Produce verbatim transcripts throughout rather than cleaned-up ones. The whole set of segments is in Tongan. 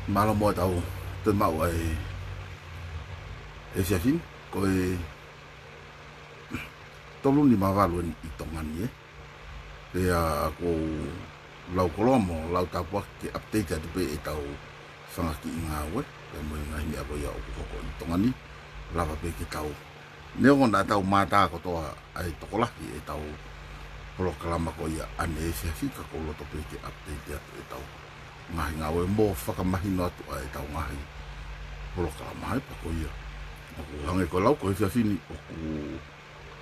Mālō mo e tau te maʻu ai e efiafi ni, ko e tolu nima valu eni ʻi Tonga ni, ē. Pea ʻoku ou lau koloa mo lau tāpuaki ke update atu pē ʻetau fanga kiʻi ngāue, pea mo e ngaahi meʻa ko ia ʻoku hoko ʻi Tonga ni, lava pē ke tau. Neongo naʻa tau mātā kotoa ʻa e tokolahi ʻetau polokalama ko ia ʻaneefiafi, ka ʻoku ou loto pē ke update atu ʻetau ngaahi ngāue mo fakamahino atu ʻa ʻetau ngaahi polokalama, ē, pea ko ia. ʻOku hangē ko e lau ko e efiafi ni ʻoku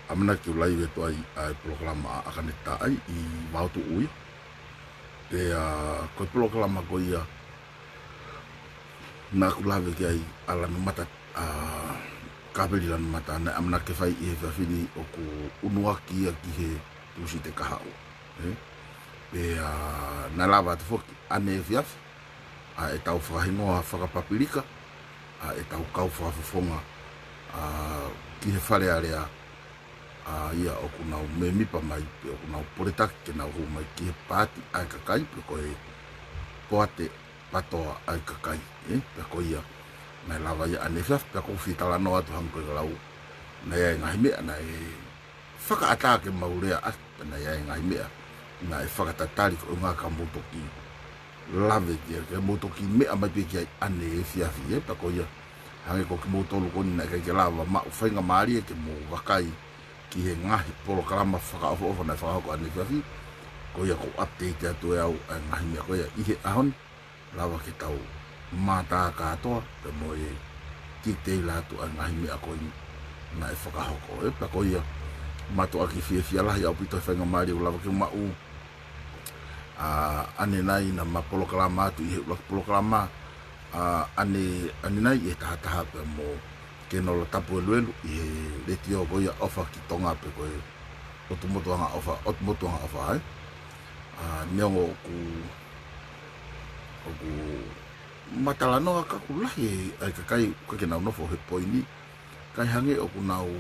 ʻamanaki ke u laivi atu ai ʻa e polokalama ʻa ʻAkane Taʻai ʻi Vaotuʻu ia. Pea ko e polokalama ko ia naʻa ku lave ki ai ʻa Lanumata, ʻa Kāpeli Lanumata, naʻe ʻamanaki ke fai ʻi he efiafi ni, ʻoku ʻunuaki ia ki he Tūsite kahaʻu, ē? Pea naʻe lava atu foki ʻaneefiafi ʻa ʻetau fakahingoa fakapapilika ʻa ʻetau kau fakafofonga, ʻa, ki he Fale Alea, ʻa ia ʻoku nau mēmipa mai, pe ʻoku nau poletaki ke nau hū mai ki he Paati ʻa e Kakai, pe ko e Poate Patoa ʻa e Kakai, ē? Pea ko ia, naʻe lava ia ʻaneefiafi, pea ʻoku ou fie talanoa atu hangē ko e lau, naʻe ʻi ai e ngaahi meʻa naʻe fakaʻatā ke mau lea atu, pea naʻe ʻi ai e ngaahi meʻa naʻe fakatatali, ko e ʻuhinga ka mou toki lave ki ai, ke mou toki meʻa mai pē ki ai ʻaneefiafi, ē? Pea ko ia, hangē ko kimoutolu ko eni naʻe ʻikai ke lava maʻu faingamālie ke mou vakai ki he ngaahi polokalama fakaʻofoʻofa naʻe fakahoko ʻaneefiafi, ko ia ʻoku ou update atu ʻe au ʻa e ngaahi meʻa ko ia ʻi he ʻaho ni, lava ke tau mātā kātoa, pea mo e detail atu ʻa e ngaahi meʻa ko eni naʻe fakahoko, ē? Pea ko ia, mātuʻaki fiefia lahi ʻaupito he faingamālie ʻoku lava ke maʻu, ʻa, ʻanenai naʻa ma polokalama atu ʻi he ʻuluaki polokalama, ʻa, ʻane, ʻanenai ʻi he tahataha pea mo Kenolo Tapueluelu ʻi he letiō ko ia ʻOfa ki Tonga, pe ko e ʻOtu Motu Angaʻofa, ʻOtu Motu Angaʻofa, ē? ʻA, neongo ʻoku, ʻoku ma talanoa ka ʻoku lahi ʻa e kakai ʻoku ʻikai ke nau nofo he poini, kae hangē ʻoku nau,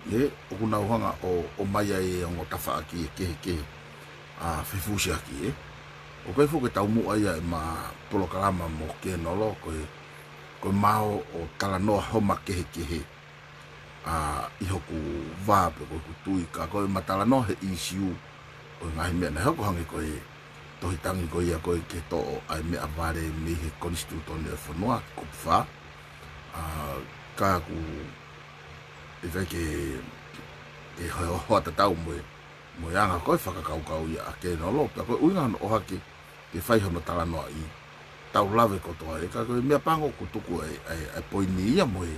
ē, ʻoku nau hanga ʻo, ʻomai ai e ongo tafaʻaki kehekehe, ʻa, fefusiaki, ē. ʻOku ʻikai foki ke taumuʻa ia ʻema polokalama mo Kenolo, ko e, ko e mao ʻo talanoa homa kehekehe, ʻa, ʻi hoku vā pe ko hoku tui, ka ko ʻema talanoa he ʻīsiu ʻo e ngaahi meʻa naʻe hoko, hangē ko e tohi tangi ko ia ko ē ke toʻo ʻa e meʻavale mei he konisitūtone ʻo e fonua, kupu fā, ʻa, ka ʻoku ʻikai ke, ke hoahoa tatau mo e, mo e anga ko ē fakakaukau ia ʻa Kenolo, pea ko e ʻuhinga hono ʻohake ke fai hono talanoaʻi, tau lave kotoa, ē, ka ko e meʻa pango ʻoku tuku ʻa e, ʻa e, ʻa e poini ia mo e,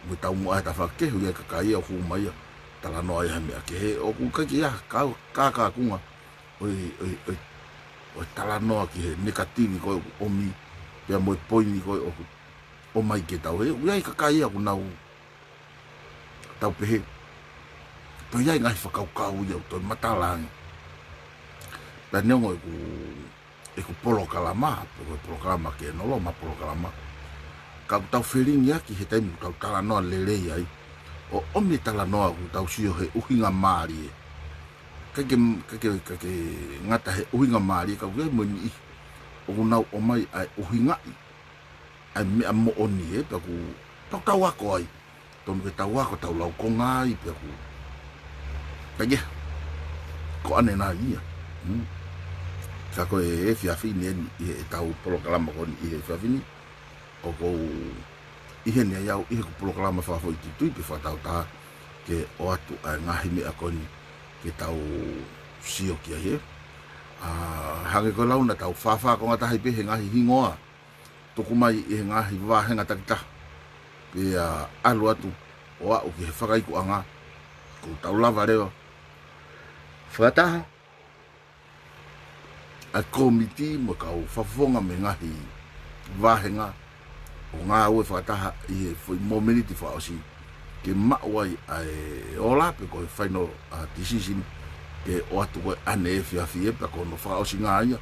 mo e taumuʻa he tafaʻaki kehe, ʻoku ʻi ai e kakai ia ʻoku hū mai ia talanoa ia he meʻa kehe, ʻoku ʻikai ke ʻi ai ha kau, kākākunga ʻo e, ʻo e, ʻo e, ʻo e talanoa ki he nekativi ko ē ʻoku ʻomi, pea mo e poini ko ē ʻoku ʻomai ke tau, he ʻoku ʻi ai e kakai ia ʻoku nau tau pehē, toe ʻi ai e ngaahi fakakaukau ia ʻoku toe matala ange. Pea neongo ʻeku, ʻeku polokalama, pe ko e polokalama Kenolo, ʻema polokalama, ka ʻoku tau felingiʻaki he taimi ʻoku tau talanoa lelei ai, ʻo ʻomi e talanoa ʻoku tau sio he ʻuhinga mālie. ʻIkai ke, ʻikai ke, ʻikai ke ngata he ʻuhinga mālie, ka ʻoku ʻi ai mo e niʻihi ʻoku nau ʻomai ʻa e ʻuhingaʻi ʻa e meʻa moʻoni, ē, pea ʻoku tau, tau ako ai. Tonu ke tau ako, tau laukonga ai, pea ʻoku, pea ʻikai ke, ko ʻanenai ia. Hmm. Ka ko e efiafi ni eni ʻi heʻetau polokalama ko eni ʻi he efiafi ni, ʻoku ou ʻi heni ai au ʻi heʻeku polokalama fakafoʻituitui pe fakataautaha ke ʻoatu ʻa e ngaahi meʻa ko eni ke tau sio ki ai, ē. ʻA, hangē ko e lau naʻa tau fāfā konga taha ai pē he ngaahi hingoa tuku mai ʻi he ngaahi vāhenga takitaha, pea ʻalu atu ʻo aʻu ki he fakaikuʻanga, kuo tau lava leva fakataha ʻa e kōmiti mo e kau fakafofonga mei he ngaahi vāhenga ʻo ngāue fakataha ʻi he foʻi mōmeniti fakaʻosi ke maʻu ai ʻa e ola pe ko e final, ʻa, decision ke ʻoatu ko ē ʻaneefiafi, ē, pea ko hono fakaʻosinga ia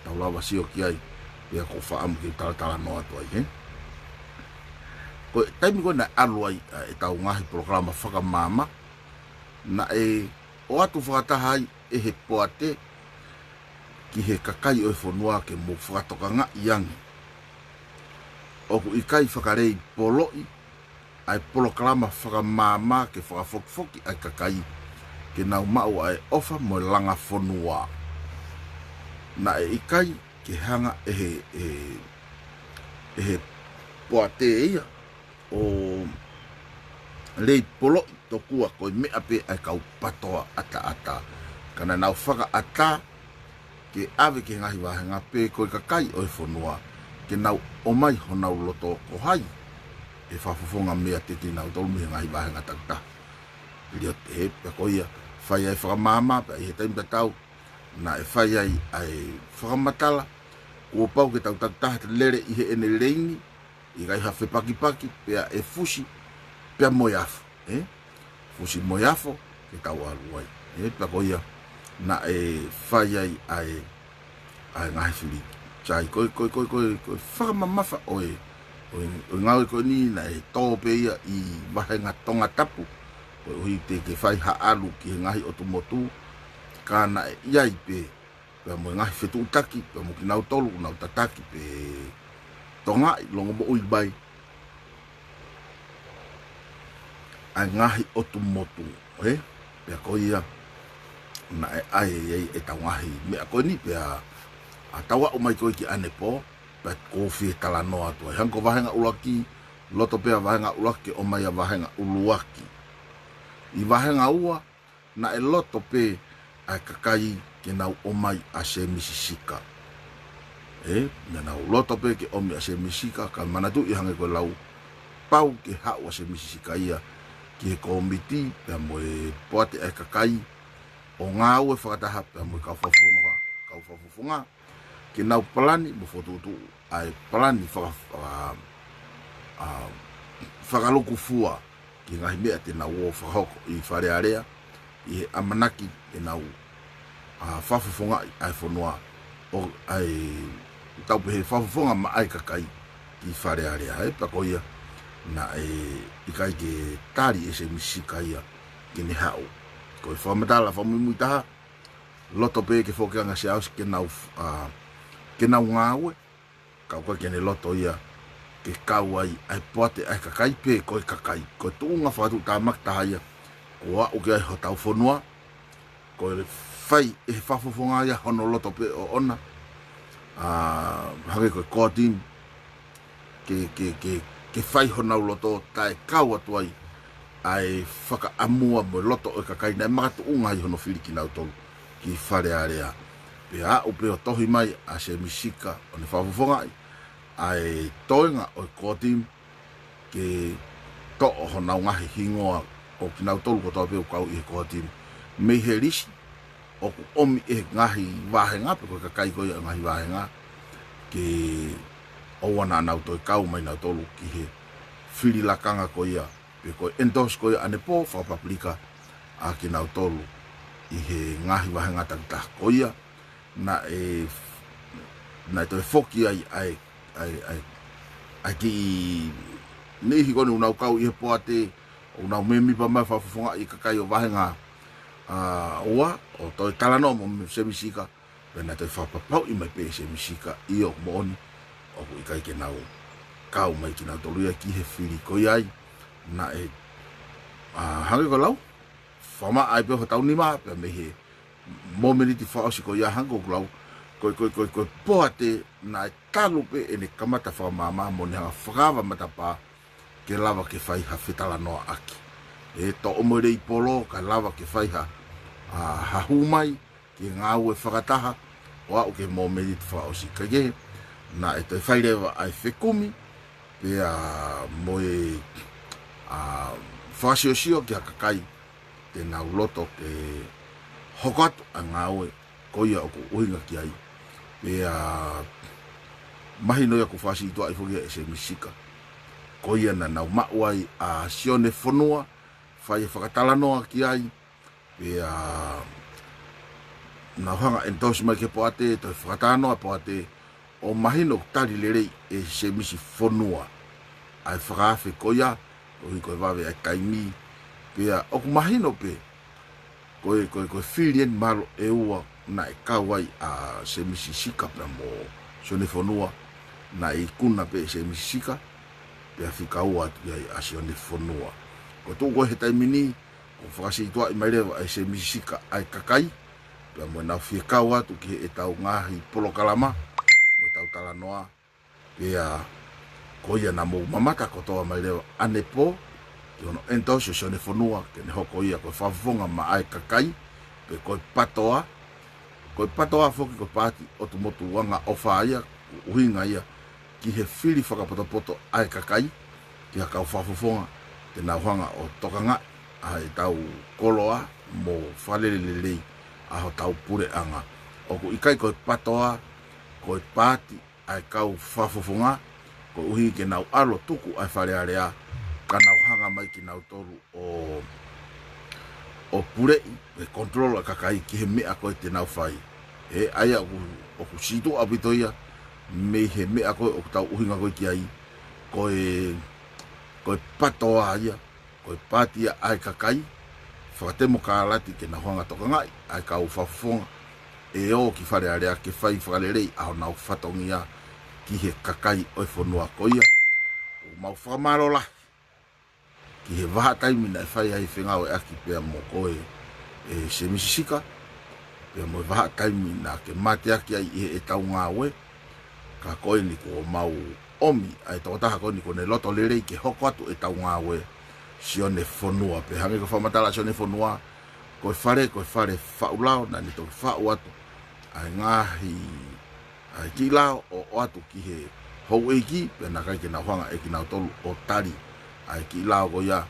tau lava sio ki ai, pea ʻoku ou fakaʻamu ke talatalanoa atu ai, ē. Ko e taimi ko ē naʻe ʻalu ai ʻa ʻetau ngaahi polokalama fakamaama, naʻe ʻoatu fakataha ai ʻe he poate ki he kakai ʻo e fonua ke mou fakatokangaʻi ange ʻoku ʻikai fakaleipoloʻi ʻa e polokalama fakamaama ke fakafokifoki ʻa e kakai ke nau maʻu ʻa e ʻofa mo e langa fonua. Naʻe ʻikai ke hanga ʻe he, ʻe he, ʻe he poate ia ʻo leipoloʻi tokua ko e meʻa pē ʻa e kau PATOA ʻataʻatā. Ka naʻa nau fakaʻatā ke ʻave ki he ngaahi vāhenga pe ko e kakai ʻo e fonua ke nau ʻomai honau loto ko hai ʻe fakafofonga meiate kinautolu mei he ngaahi vāhenga takitaha. Lio te he pea ko ia fai ai fakamaama pea ʻi he taimi tatau naʻe fai ai ʻa e fakamatala kuo pau ke tau takitaha lele ʻi heʻene leini, ʻikai ha fepakipaki, pea ʻe fusi pea mo e afo, ē? Fusi mo e afo ke tau ʻalu ai, ē? Pea ko ia naʻe fai ai ʻa e, ʻa e ngaahi fili. Sai, ko e, ko e, ko e, ko e, ko e fakamamafa ʻo e, ʻo e, ʻo e ngāue ko eni naʻe tō pē ia ʻi vāhenga Tongatapu, koeʻuhi te ke fai ha ʻalu ki he ngaahi ʻotu motu, ka naʻe ʻi ai pē pea mo e ngaahi fetuʻutaki, pea mo kinautolu, nau tataki pe tongaʻi longomoʻui mai ʻa e ngaahi ʻotu motu, ē? Pea ko ia naʻe ʻai ai ʻetau ngaahi meʻa ko eni, pea ʻa tau aʻu mai ko ē ki ʻanepō, pea ʻoku ou fie talanoa atu ai. Hangē ko vāhenga ʻuluaki, loto pē ʻa vāhenga ʻuluaki ke ʻomai ʻa vāhenga ʻuluaki. ʻI vāhenga ua, naʻe loto pē ʻa e kakai ke nau ʻomai ʻa Semisi Sika. Ē, naʻa nau loto pē ke ʻomi ʻa Semisi Sika, ka manatuʻi hangē ko e lau pau ke haʻu ʻa Semisi Sika ia ki he kōmiti, pea mo e poate ʻa e kakai, ʻo ngāue fakataha pea mo e kau fakafofonga, kau fakafofonga, ke nau palani mo fokotuʻutuʻu ʻa e palani faka-, ʻa, ʻa, fakalukufua ki he ngaahi meʻa te nau ō fakahoko ʻi Fale Alea, ʻi he ʻamanaki ke nau, ʻa, fakafofongaʻi ʻa e fonua, ʻo ʻai tau pehē fakafofonga maʻa e kakai ki Fale Alea, ē? Pea ko ia naʻe ʻikai ke tali ʻe Semisi Sika ia ke ne haʻu. Ko e fakamatala fakamuimui taha, loto pē ke foki ange ʻa Siaosi ke nau, ʻa, ke nau ngāue, ka ʻoku ʻikai ke ne loto ia ke kau ai ʻa e poate ʻa e kakai pe ko e kakai. Ko e tuʻunga fakatuʻutāmaki taha ia kuo aʻu ki ai hotau fonua, ko e fai ʻe he fakafofonga ia hono loto pē ʻoʻona, ʻa, hangē ko e core team, ke, ke, ke, ke fai honau loto taʻe kau atu ai ʻa e fakaʻamua mo e loto ʻo e kakai naʻe makatuʻunga ai hono fili kinautolu ki Fale Alea. Pea aʻu pē ʻo tohi mai ʻa Semisi Sika ʻo ne fakafofongaʻi ʻa e toenga ʻo e core team ke toʻo honau ngaahi hingoa ʻo kinautolu kotoa pē ʻoku kau ʻi he core team mei he lisi ʻoku ʻomi ʻe he ngaahi vāhenga pe ko e kakai ko ia ʻo e ngaahi vāhenga, ke ʻoua naʻa nau toe kau mai nautolu ki he fili lakanga ko ia, pe ko e endorse ko ia ʻanepō fakapapilika ʻa kinautolu ʻi he ngaahi vāhenga takitaha. Ko ia naʻe, naʻe toe foki ai ʻa e, ʻa e, ʻa e, ʻa e kiʻi niʻihi ko eni ʻoku nau kau ʻi he poate, ʻoku nau mēmipa mai fakafofongaʻi e kakai ʻo vāhenga, ʻa, ua, ʻo toe talanoa mo Semisi Sika, pea naʻe toe fakapapauʻi mai pē ʻe Semisi Sika ʻio moʻoni ʻoku ʻikai ke nau kau mai kinautolu ia ki he fili. Ko ia ai naʻe, ʻa, hangē ko e lau, fakamaʻa ai pē hotau nima, pea mei he momeniti fakaʻosi ko ia hangē ko ʻeku lau, ko e, ko e, ko e, ko e poate naʻe talu pē ʻene kamata fakamaama mo ne hanga fakaava matapā ke lava ke fai ha fetalanoaʻaki. ʻE toʻo mo e leipolo kae lava ke fai ha, ʻa, ha hū mai ki he ngāue fakataha ʻo aʻu ki he momeniti fakaʻosi. Kaikehe, naʻe toe fai leva ʻa e fekumi, pea mo e, ʻa, fakasiosio ki ha kakai te nau loto ke hoko atu ʻa e ngāue ko ia ʻoku ʻuhinga ki ai. Pea mahino ia kuo fakasītuʻaʻi foki ʻe Semisi Sika. Ko ia naʻa nau maʻu ai ʻa Sione Fonua, fai e fakatalanoa ki ai, pea nau hanga endorse mai ki he poate, toe fakatalanoa e poate, ʻo mahino ʻoku tali lelei ʻe Semisi Fonua ʻa e fakaafe ko ia, koeʻuhi ko e vave ʻa e taimi. Pea ʻoku mahino pē, ko e, ko e, ko e fili eni mahalo ʻe ua naʻe kau ai ʻa Semisi Sika pea mo Sione Fonua, naʻe ikuna pē ʻe Semisi Sika, pea fika ua atu ki ai ʻa Sione Fonua. Ko e tuʻu ko ē he taimi ni, ʻoku fakasītuʻaʻi mai leva ʻe Semisi Sika ʻa e kakai, pea mo ʻenau fie kau atu ki heʻetau ngaahi polokalama, mo ʻetau talanoa, pea ko ia naʻa mou mamata kotoa mai leva ʻanepō, ki hono endorse ʻo Sione Fonua, ke ne hoko ia ko e fakafofonga maʻa e kakai, pe ko e patoa, ko e patoa foki ko e paati ʻotu motu anga ʻofa ia, ʻuhinga ia, ki he fili fakapotopoto ʻa e kakai, ki ha kau fakafofonga, te nau hanga ʻo tokangaʻi ʻa ʻetau koloa mo fakalelelelei ʻa hotau puleʻanga. ʻOku ʻikai ko e patoa, ko e paati ʻa e kau fakafofonga, koeʻuhi ke nau ʻalu ʻo tuku ʻa e Fale Alea, ka nau hanga mai kinautolu ʻo, ʻo puleʻi, ʻe control ʻa e kakai ki he meʻa ko ē te nau fai. He ʻa ia ʻoku, ʻoku sītuʻa ʻaupito ia, mei he meʻa ko ē ʻoku tau ʻuhinga ko ē ki ai, ko e, ko e patoa ia, ko e paati ia ʻa e kakai, fakatemokālati ke nau hanga ʻo tokangaʻi ʻa e kau fakafofonga, ʻe ō ki Fale Alea ke fai fakalelei ʻa honau fatongia ki he kakai ʻo e fonua ko ia. ʻOku mau fakamālō lahi ki he vahaʻa taimi naʻe fai ai e fengāueʻaki pea mo koe, ʻe Semisi Sika, pea mo e vahaʻa taimi naʻa ke mateaki ai ʻi heʻetau ngāue, ka ko eni kuo mau ʻomi ʻa e tokotaha ko eni kuo ne loto lelei ke hoko atu ʻetau ngāue, Sione Fonua. Pea hangē ko e fakamatala ʻa Sione Fonua, ko e fale, ko e fale faʻu lao, naʻa ne toki faʻu atu ʻa e ngaahi, ʻa e kiʻi lao ʻo, ʻoatu ki he houʻeiki, pea naʻe ʻikai ke nau hanga ʻe kinautolu ʻo tali ʻa e kiʻi lao ko ia,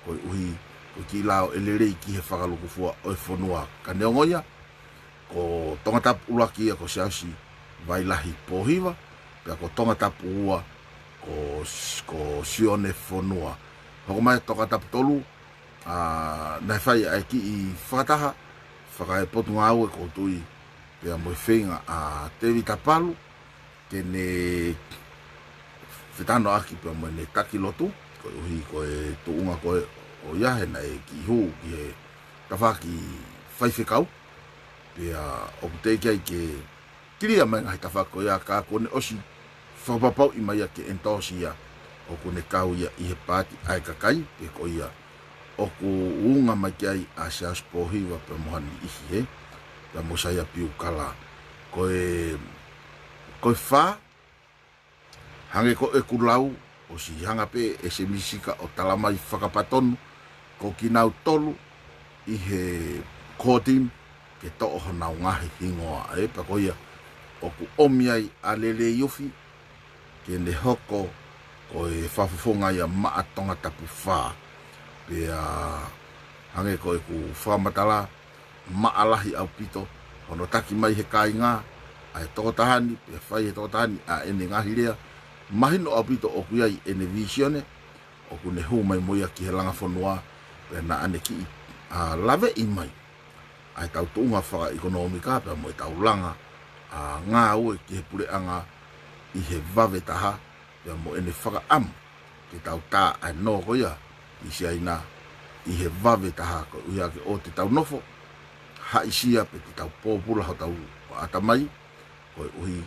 koeʻuhi ko e kiʻi lao ʻe lelei ki he fakalūkufua ʻo e fonua. Ka neongo ia, ko Tongatapu ʻuluaki ia ko Siaosi Vailahi Pōhiva, pea ko Tongatapu ua ko S-, ko Sione Fonua. Hoko mai Tongatapu tolu, ʻa, naʻe fai ʻa e kiʻi fakataha fakaepotungāue, ʻoku ou tui, pea mo e feinga ʻa Tēvita Palu ke ne fetanoaʻaki pea mo ʻene taki lotu, koeʻuhi ko e tuʻunga ko ē ʻo ia he naʻe kiʻi hū ki he tafaʻaki faifekau, pea ʻoku teʻeki ai ke kilia mai ngaahi tafaʻaki ko ia, ka kuo ne ʻosi fakapapauʻi mai ia ke endorse ia, ʻoku ne kau ia ʻi he paati ʻa e kakai, pe ko ia ʻoku ʻuhinga mai ki ai ʻa Siaosi Pōhiva pea mo ha niʻihi, he, pea mo Saia Piukala. Ko e, ko e fā, hangē ko ʻeku lau, ʻosi hanga pē ʻe Semisi Sika ʻo tala mai fakapatonu, ko kinautolu ʻi he core team ke toʻo honau ngaahi hingoa, ē, pea ko ia ʻoku ʻomi ai ʻa Lelei Ufi ke ne hoko ko e fakafofonga ia maʻa Tongatapu fā. Pea hangē ko ʻeku fakamatala, maʻalahi ʻaupito hono taki mai he kāinga ʻa e tokotaha ni, pea fai he tokotaha ni ʻa ʻene ngaahi lea. Mahino ʻaupito ʻoku ʻi ai ʻene vīsone, ʻoku ne hū mai mo ia ki he langa fonua, pea naʻa ne kiʻi, ʻa, laveʻi mai ʻa ʻetau tuʻunga fakaʻekonōmika pea mo ʻetau langa, ʻa, ngāue ki he puleʻanga ʻi he vave taha, pea mo ʻene fakaʻamu ke tau tā ʻa e nō ko ia ʻi Siaina ʻi he vave taha, koeʻuhi ʻa ke ʻoua te tau nofo haʻisia pe te tau pōpula hotau ʻatamai, koeʻuhi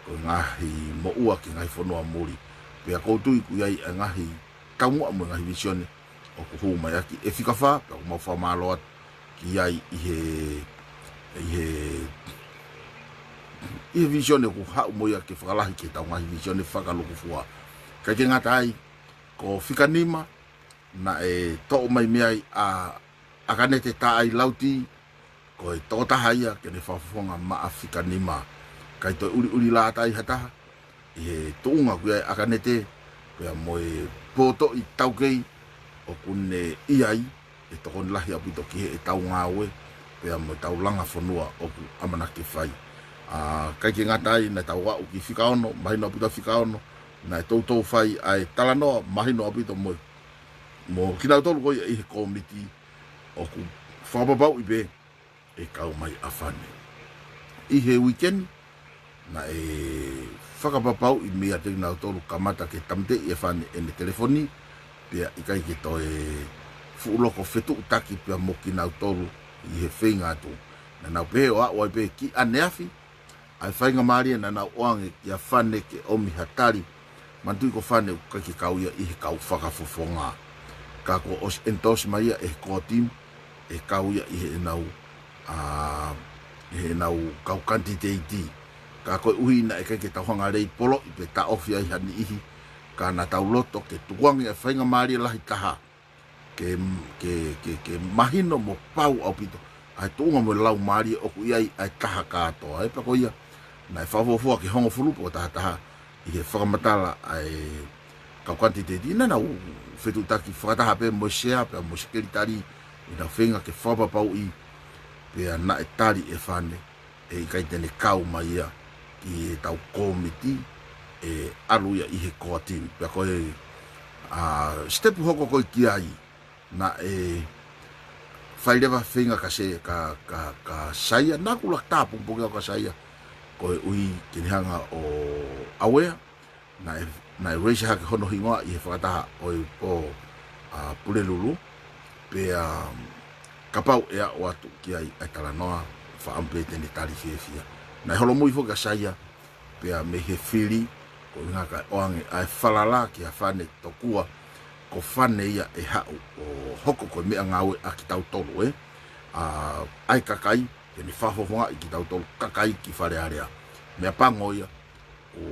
ko e ngaahi moʻua ki he ngaahi fonua muli. Pea ʻoku ou tui ʻoku ʻi ai ʻa e ngaahi taumuʻa mo e ngaahi vīsone ʻoku hū mai ʻaki e fika fā, pea ʻoku mau fakamālō atu ki ai ʻi he, ʻi he, ʻi he vīsone ʻoku haʻu mo ia ke fakalahi ki heʻetau ngaahi vīsone fakalūkufua. ʻIkai ke ngata ai, ko fika nima, naʻe toʻo mai mei ai ʻa ʻAkanete Taʻai Lauti, ko e tokotaha ia ke ne fakafofonga maʻa fika nima. ʻIkai toe ʻuliʻuli lata ai ha taha ʻi he tuʻunga ʻoku ʻi ai ʻa ʻAkanete, pea mo e potoʻi taukei ʻoku ne ʻi ai, ʻe tokoni lahi ʻaupito ki heʻetau ngāue, pea mo ʻetau langa fonua ʻoku ʻamanaki ke fai. ʻA, ʻikai ke ngata ai, naʻa tau aʻu ki fika ono, mahino ʻaupito fika ono, naʻe toutou fai ʻa e talanoa, mahino ʻaupito mo, mo kinautolu ko ia ʻi he kōmiti, ʻoku fakapapauʻi pē ʻe kau mai ʻa Fane. ʻI he uike ni, naʻe fakapapauʻi meiate kinautolu kamata ke tāmateʻi ʻe Fane ʻene telefoni, pea ʻikai ke toe fuʻu loko fetuʻutaki pea mo kinautolu ʻi he feinga atu. Naʻa nau pehē ʻo aʻu ai pē ki ʻaneafi, ʻa e faingamālie naʻa nau ʻoange kia Fane ke ʻomi ha tali, manatuʻi ko Fane ʻoku ʻikai ke kau ia ʻi he kau fakafofonga. Ka kuo ʻosi endorse mai ia ʻe he core team, ʻe kau ia ʻi heʻenau, ʻa, ʻi heʻenau kau kanititeiti. Ka koeʻuhi naʻe ʻikai ke tau hanga lei poloʻi pe taʻofi ai ha niʻihi, ka naʻa tau loto ke tukuange ʻa e faingamālie lahi taha ke, ke, ke, ke mahino mo pau ʻaupito ʻa e tuʻunga mo e laumālie ʻoku ʻi ai ʻa e taha kātoa. ʻE pea ko ia, naʻe fakafuofua ke hongofulu pe ko e taha taha ʻi he fakamatala ʻa e kau kanititeiti, naʻa nau fetuʻutaki fakataha pē mo e sea pea mo e sekelitali ʻi heʻenau feinga ke fakapapauʻi, pea naʻe tali ʻe Fane ʻe ʻikai te ne kau mai ia ki heʻetau kōmiti ʻe ʻalu ia ʻi he core team. Pea ko e, ʻa, step hoko ko ē ki ai, naʻe fai leva feinga kia Se-, kia, kia, kia Saia, naʻa ku laka tā pongipongi au kia Saia, koeʻuhi ke ne hanga ʻo aware, naʻe, naʻe raise hake hono hingoa ʻi he fakataha ʻo e pō, ʻa, Pulelulu, pea, um, kapau ʻe aʻu atu ki ai ʻa e talanoa, fakaʻamu pē te ne tali fiefia. Naʻe holomui foki ʻa Saia, pea mei he fili, ko e ʻuhinga kae ʻoange ʻa e falala kia Fane tokua ko Fane ia ʻe haʻu ʻo hoko ko e meʻangāue ʻa kitautolu, ē, ʻa, ʻa e kakai, ke ne fakafofongaʻi kitautolu kakai ki Fale Alea. Meʻapango ia, ʻo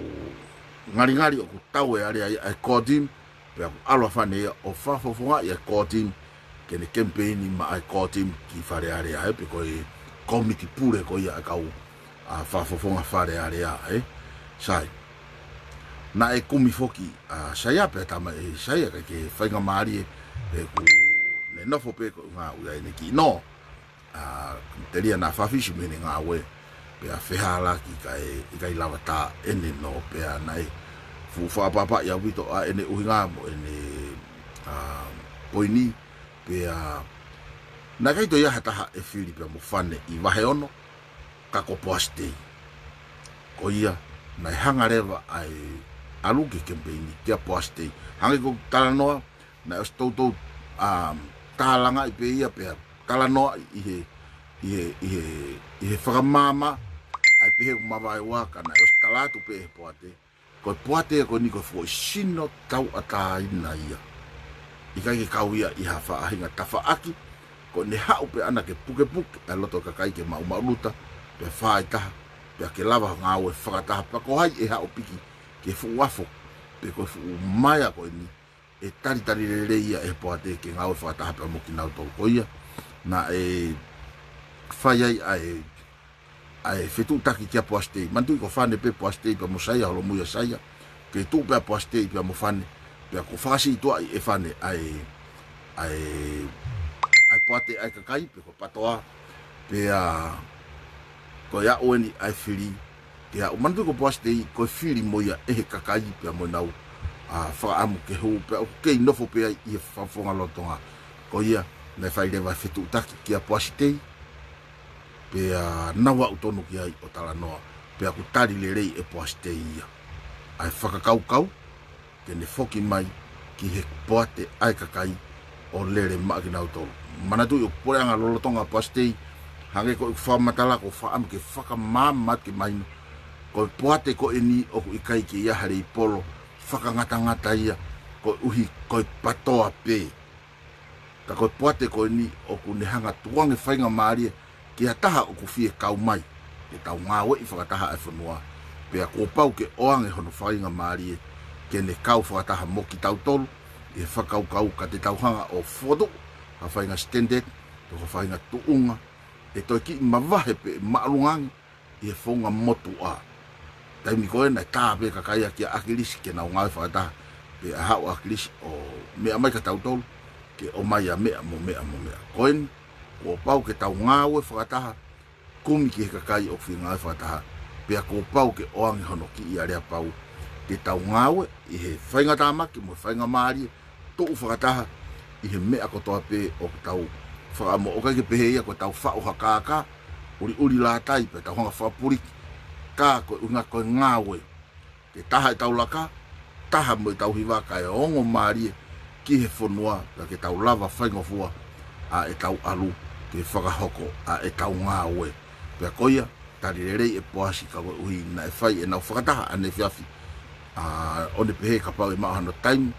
ngalingali ʻoku tau e alea ia ʻa e core team, pea ʻoku ʻalu ʻa Fane ia ʻo fakafofongaʻi ʻa e core team, ke ne kemipeini maʻa e core team ki Fale Alea, ē, pe ko e kōmiti pule ko ia ʻa e kau, ʻa, fakafofonga Fale Alea, ē. Sai. Naʻe kumi foki ʻa Saia pea tama ʻe Saia ka ke faingamālie, ʻe, ʻoku ne nofo pē ko e ʻuhinga ʻoku ʻi ai ʻene kiʻi nō, ʻa, telia naʻa fafisi mei heʻene ngāue, pea fehālaaki kae ʻikai lava tā ʻene nō, pea naʻe fuʻu fakaʻapaʻapaʻi ʻaupito ʻa ʻene ʻuhinga mo ʻene, ʻa, poini, pea naʻe ʻikai toe ʻi ai ha taha ʻe fili pea mo Fane ʻi vahe ono, ka ko Poasi Tei. Ko ia, naʻe hanga leva ʻa e ʻalu ki he kemipeini kia Poasi Tei. Hangē ko e talanoa, naʻe ʻosi toutou, um, tālangaʻi pē ia pea talanoaʻi ʻi he, ʻi he, ʻi he, ʻi he fakamaama, ʻa e pehē ʻoku mavaeua ka naʻe ʻosi tala atu pē ʻe he poate. Ko e poate ko eni ko e foʻi sino tauʻatāina ia. ʻIkai ke kau ia ʻi ha faʻahinga tafaʻaki, ko ʻene haʻu pē ʻana ke pukepuke ʻa e loto kakai ke maʻumaʻuluta, pea fāitaha, pea ke lava ngāue fakataha pea ko hai ʻe haʻu piki ke fuʻu afo, pe ko e fuʻu maea ko eni, ʻe talitali lelei ia ʻe he poate ke ngāue fakataha pea mo kinautolu ko ia. Naʻe fai ai ʻa e, ʻa e fetuʻutaki kia Poasi Tei. Manatuʻi ko Fane pē Poasi Tei pea mo Saia, holomui ʻa Saia. Ke tuʻu pē ʻa Poasi Tei pea mo Fane. Pea kuo fakasītuʻaʻi ʻe Fane ʻa e, ʻa e, ʻa e poate ʻa e kakai, pe ko e patoa. Pea ko e aʻu eni ʻa e fili, ke aʻu, manatuʻi ko Poasi Tei ko e fili mo ia ʻe he kakai pea mo ʻenau, ʻa, fakaʻamu ke hū, pea ʻoku kei nofo pē ai ʻi he fakafofonga lolotonga. Ko ia, naʻe fai leva e fetuʻutaki kia Poasi Tei, pea nau aʻu tonu ki ai ʻo talanoa, pea ʻoku tali lelei ʻe Poasi Tei ia ʻa e fakakaukau, ke ne foki mai ki he poate ʻa e kakai ʻo lele maʻa kinautolu. Manatuʻi ʻoku puleʻanga lolotonga Poasi Tei, hangē ko ʻeku fakamatala, ʻoku ou fakaʻamu ke fakamaama atu ke mahino, ko e poate ko eni ʻoku ʻikai ke ʻi ai ha leipolo fakangatangata ia, koeʻuhi ko e patoa pē. Ka ko e poate ko eni ʻoku ne hanga tukuange faingamālie ki ha taha ʻoku fie kau mai, ke tau ngāueʻi fakataha ʻa e fonua. Pea kuo pau ke ʻoange hono faingamālie ke ne kau fakataha mo kitautolu ʻi he fakakaukau ka te tau hanga ʻo fokotuʻu ha faʻahinga standard, pe ko ha faʻahinga tuʻunga ʻe toe kiʻi mavahe pe ʻe māʻolunga ange ʻi he founga motuʻa. Taimi ko ē naʻe tā pē kakai ia kia ʻAkilisi ke nau ngāue fakataha, pea haʻu ʻa ʻAkilisi ʻo meʻa mai kia tautolu, ke ʻomai ʻa meʻa mo meʻa mo meʻa. Ko eni, kuo pau ke tau ngāue fakataha, kumi ki he kakai ʻoku fie ngāue fakataha, pea kuo pau ke ʻoange hono kiʻi aleapau, ke tau ngāue ʻi he faingatāmaki mo e faingamālie, tuʻu fakataha ʻi he meʻa kotoa pē ʻoku tau fakaʻamu. ʻOku ʻikai ke pehē ia ko ʻetau faʻu ha kākā, ʻuliʻuli lātai pea tau hanga fakapuliki. Ka ko e ʻuhinga ko e ngāue. ke taha ʻetau laka, taha mo ʻetau hiva kae ongo mālie ki he fonua, ka ke tau lava faingofua ʻa ʻetau ʻalu ke fakahoko ʻa ʻetau ngāue. Pea ko ia, tali lelei ʻe Poasi ka koeʻuhi naʻe fai ʻenau fakataha ʻaneefiafi. ʻA, ʻo ne pehē kapau ʻe maʻu hano taimi,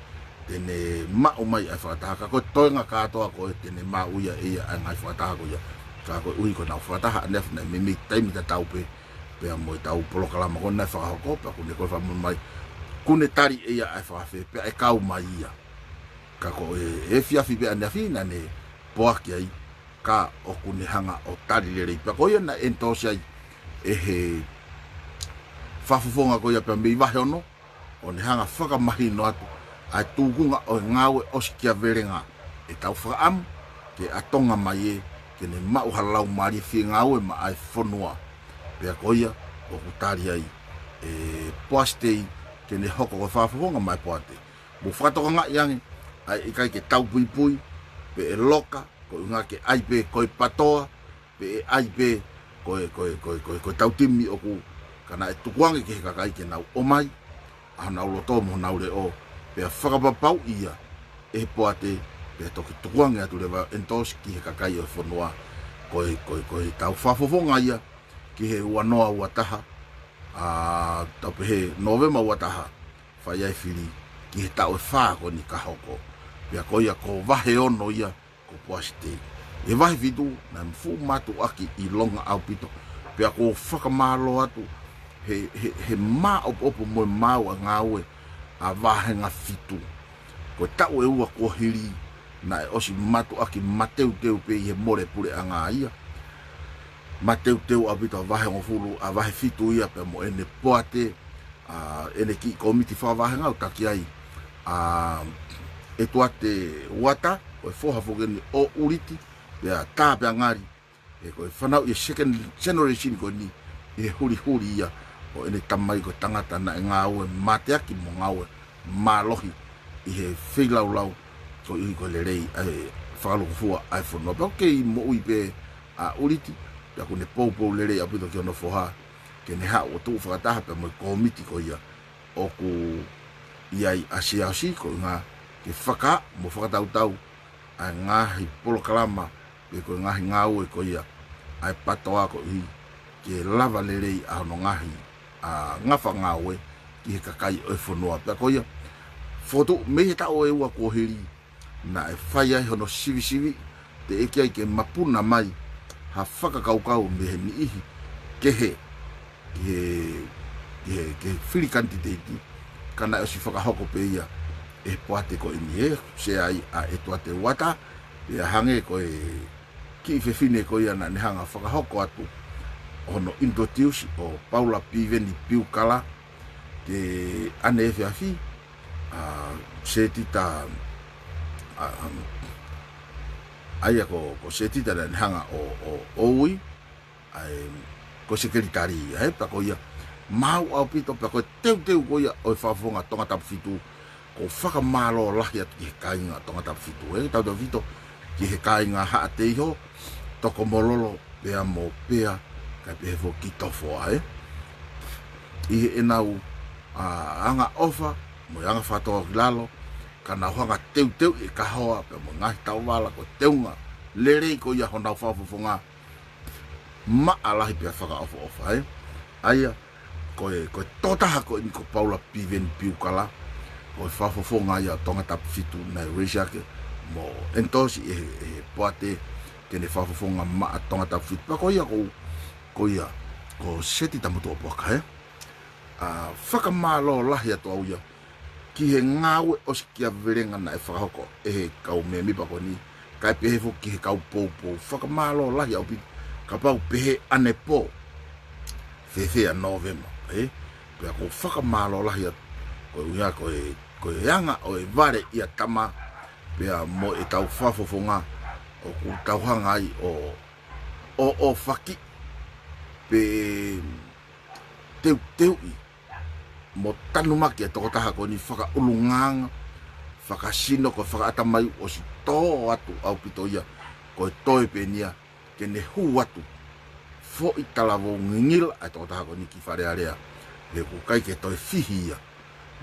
te ne maʻu mai ʻa e fakataha, ka ko e toenga kātoa ko ē te ne maʻu ia ʻe ia ʻa e ngaahi fakataha ko ia. Ka koeʻuhi ko ʻenau fakataha ʻaneefiafi naʻe meimei taimi tatau pē, pea mo ʻetau polokalama ko ē naʻe fakahoko, pea kuo ne kole fakamolemole mai, kuo ne tali ʻe ia ʻa e fakaafe, pea ʻe kau mai ia. Ka ko e efiafi pē ʻaneefiafi naʻa ne poaki ai, ka ʻoku ne hanga ʻo tali lelei. Pea ko ia naʻe endorse ai ʻe he fakafofonga ko ia pea mei vahe ono, ʻo ne hanga fakamahino atu ʻa e tūkunga ʻo e ngāue ʻosi kia Velenga, ʻetau fakaʻamu ke ʻatonga mai ē, ke ne maʻu ha laumālie fie ngāue maʻa e fonua. Pea ko ia ʻoku tali ai ʻe Poasi Tei ke ne hoko ko e fakafofonga maʻa e Poate. Mou fakatokangaʻi ange, ʻa e ʻikai ke tau puipui, pe ʻe loka, ko e ʻuhinga ke ʻai pē ko e patoa, pe ʻe ʻai pē ko e, ko e, ko e, ko e, ko e tau timi ʻoku, ka naʻe tukuange ki he kakai ke nau ʻomai ʻa honau loto mo honau leʻo, pea fakapapauʻi ia ʻe he Poate, pea toki tukuange atu leva ʻo endorse ki he kakai ʻo e fonua. Ko e, ko e, ko e tau fakafofonga ia ki he ua noa ua taha, ʻa, tau pehē Nōvema ua taha, fai ai e fili ki he taʻu ʻe fā ko eni ka hoko. Pea ko ia ko vahe ono ia, ko Poasi Tei. ʻI he vahe fitu, naʻe fuʻu mātuʻaki ʻilonga ʻaupito. Pea ʻoku ou fakamālō atu he, he, he māʻopoʻopo mo e maau ʻa e ngāue ʻa Vāhenga Fitu. Ko e taʻu ʻe ua kuo hili, naʻe ʻosi mātuʻaki mateuteu pē ʻi he mole puleʻanga ia. Mateuteu ʻaupito ʻa Vahehongofulu, ʻa Vahefitu ia pea mo ʻEne Poate, ʻa ʻEne kiʻi kōmiti fakavāhenga ʻoku taki ai ʻa ʻEtuate Uata, ko e foha foki eni ʻo ʻUliti, pea tā pea ngali, he ko e fanauʻi e second generation ko eni ʻi he hulihuli ia ʻo ʻene tamai, ko e tangata naʻe ngāue mateaki mo ngāue mālohi ʻi he feilaulau koeʻuhi ko e lelei ʻa e fakalūkufua ʻa e fonua. Pea ʻoku kei moʻui pē ʻa ʻUliti, pea kuo ne poupou lelei ʻaupito ki hono foha, ke ne haʻu ʻo tuʻu fakataha pea mo e kōmiti ko ia ʻoku ʻi ai ʻa Siaosi, ko e ʻuhinga ke faka-, mo fakatautau ʻa e ngaahi polokalama, pe ko e ngaahi ngāue ko ia ʻa e patoa koeʻuhi ke lava lelei ʻa hono ngaahi, ʻa, ngafa ngāue ki he kakai ʻo e fonua. Pea ko ia, fokotuʻu mei he taʻu ʻe ua kuo hili, naʻe fai ai hono sivisiviʻi, teʻeki ai ke mapuna mai ha fakakaukau mei he niʻihi kehe ki he, ki he, ki he fili kanititeiti, ka naʻe ʻosi fakahoko pē ia ʻe he Poate ko eni, ʻe sea ai ʻa ʻEtuate Uata, pea hangē ko e kiʻi fefine ko ia naʻa ne hanga fakahoko atu hono introduce, ʻo Paula Piveni Piukala, ke ʻaneefiafi, ʻa, Setita, ʻa, um, ʻa ia ko, ko Setita naʻa ne hanga ʻo, ʻo, ʻo ui, ʻa e, ko e sekelitali, ʻa e, pea ko ia, maau ʻaupito, pea ko e teuteu ko ia ʻo e fakafofonga Tongatapu Fitu, ʻoku ou fakamālō lahi atu ki he kāinga Tongatapu Fitu, ē, tautautefito ki he kāinga Haʻateiho, Tokomololo, pea mo Pea, kae pehē foki ki Tofoa, ē. ʻI heʻenau, ʻa, anga ʻofa, mo e anga fakatōkilalo, ka nau hanga teuteuʻi e kahoa, pea mo e ngaahi tauvala, ko e teunga lelei ko ia honau fakafofonga, maʻa lahi pea fakaʻofoʻofa, ē. ʻA ia, ko e, ko e tokotaha ko eni ko Paula Piveni Piukala, ko e fakafofonga ia ʻo Tongatapu Fitu naʻe raise ake mo endorse ʻe he, ʻe he Poate ke ne fakafofonga maʻa Tongatapu Fitu. Pea ko ia ko, ko ia, ko Setita Motuʻapuaka, ē. ʻA, fakamālō lahi atu au ia ki he ngāue ʻosi kia Velenga naʻe fakahoko ʻe he kau mēmipa ko eni, kae pehē foki ki he kau poupou. Fakamālō lahi ʻaupito, kapau pehē ʻanepō, fēfē ʻa Nōvema, ē? Pea ʻoku ou fakamālō lahi atu, ko e ʻuhinga ko e, ko e anga ʻo e vale ʻia tama, pea mo ʻetau fakafofonga, ʻoku tau hanga ai ʻo, ʻo, ʻo faki, pe teuteuʻi mo tanumaki e tokotaha ko eni fakaʻulungaanga, fakasino, ko e fakaʻatamai ʻosi tō atu ʻaupito ia, ko e toe pē eni ia, ke ne hū atu foʻi talavou ngingila ʻa e tokotaha ko eni ki Fale Alea. He ʻoku ʻikai ke toe fihi ia.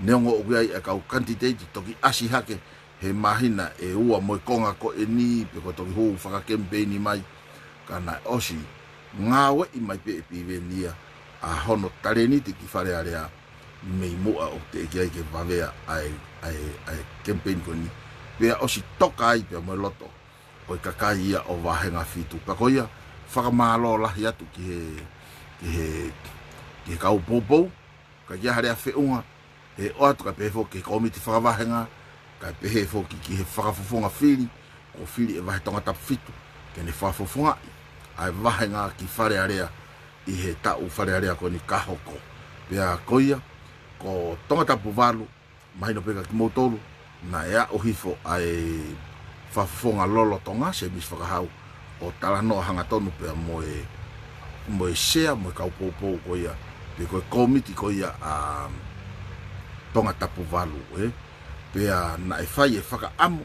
Neongo ʻoku ʻi ai e kau kanititeiti toki ʻasi hake he māhina ʻe ua mo e konga ko eni, pe ko e toki hū fakakemipeini mai. Ka naʻe ʻosi ngāueʻi mai pē ʻe Piveni ia ʻa hono talēniti ki Fale Alea mei muʻa ʻo teʻeki ai ke vavea ʻa e, ʻa e, ʻa e kemipeini ko eni. Pea ʻosi toka ai pea mo e loto ʻo e kakai ia ʻo Vāhenga Fitu. Pea ko ia, fakamālō lahi atu ki he, ki he, ki he kau poupou, ka ʻikai ha lea feʻunga, he ʻoatu kae pehē foki ki he kōmiti fakavāhenga, kae pehē foki ki he fakafofonga fili, kuo fili ʻe Vahe Tongatapu Fitu ke ne fakafofongaʻi ʻa e vāhenga ki Fale Alea ʻi he taʻu Fale Alea ko eni ka hoko. Pea ko ia, ko Tongatapu Valu, mahino pē kia kimoutolu, naʻe aʻu hifo ʻa e fakafofonga lolotonga, Semisi Fakahau, ʻo talanoa hangatonu pea mo e, mo e sea, mo e kau poupou ko ia, pe ko e kōmiti ko ia ʻa Tongatapu Valu, ē. Pea naʻe fai e fakaʻamu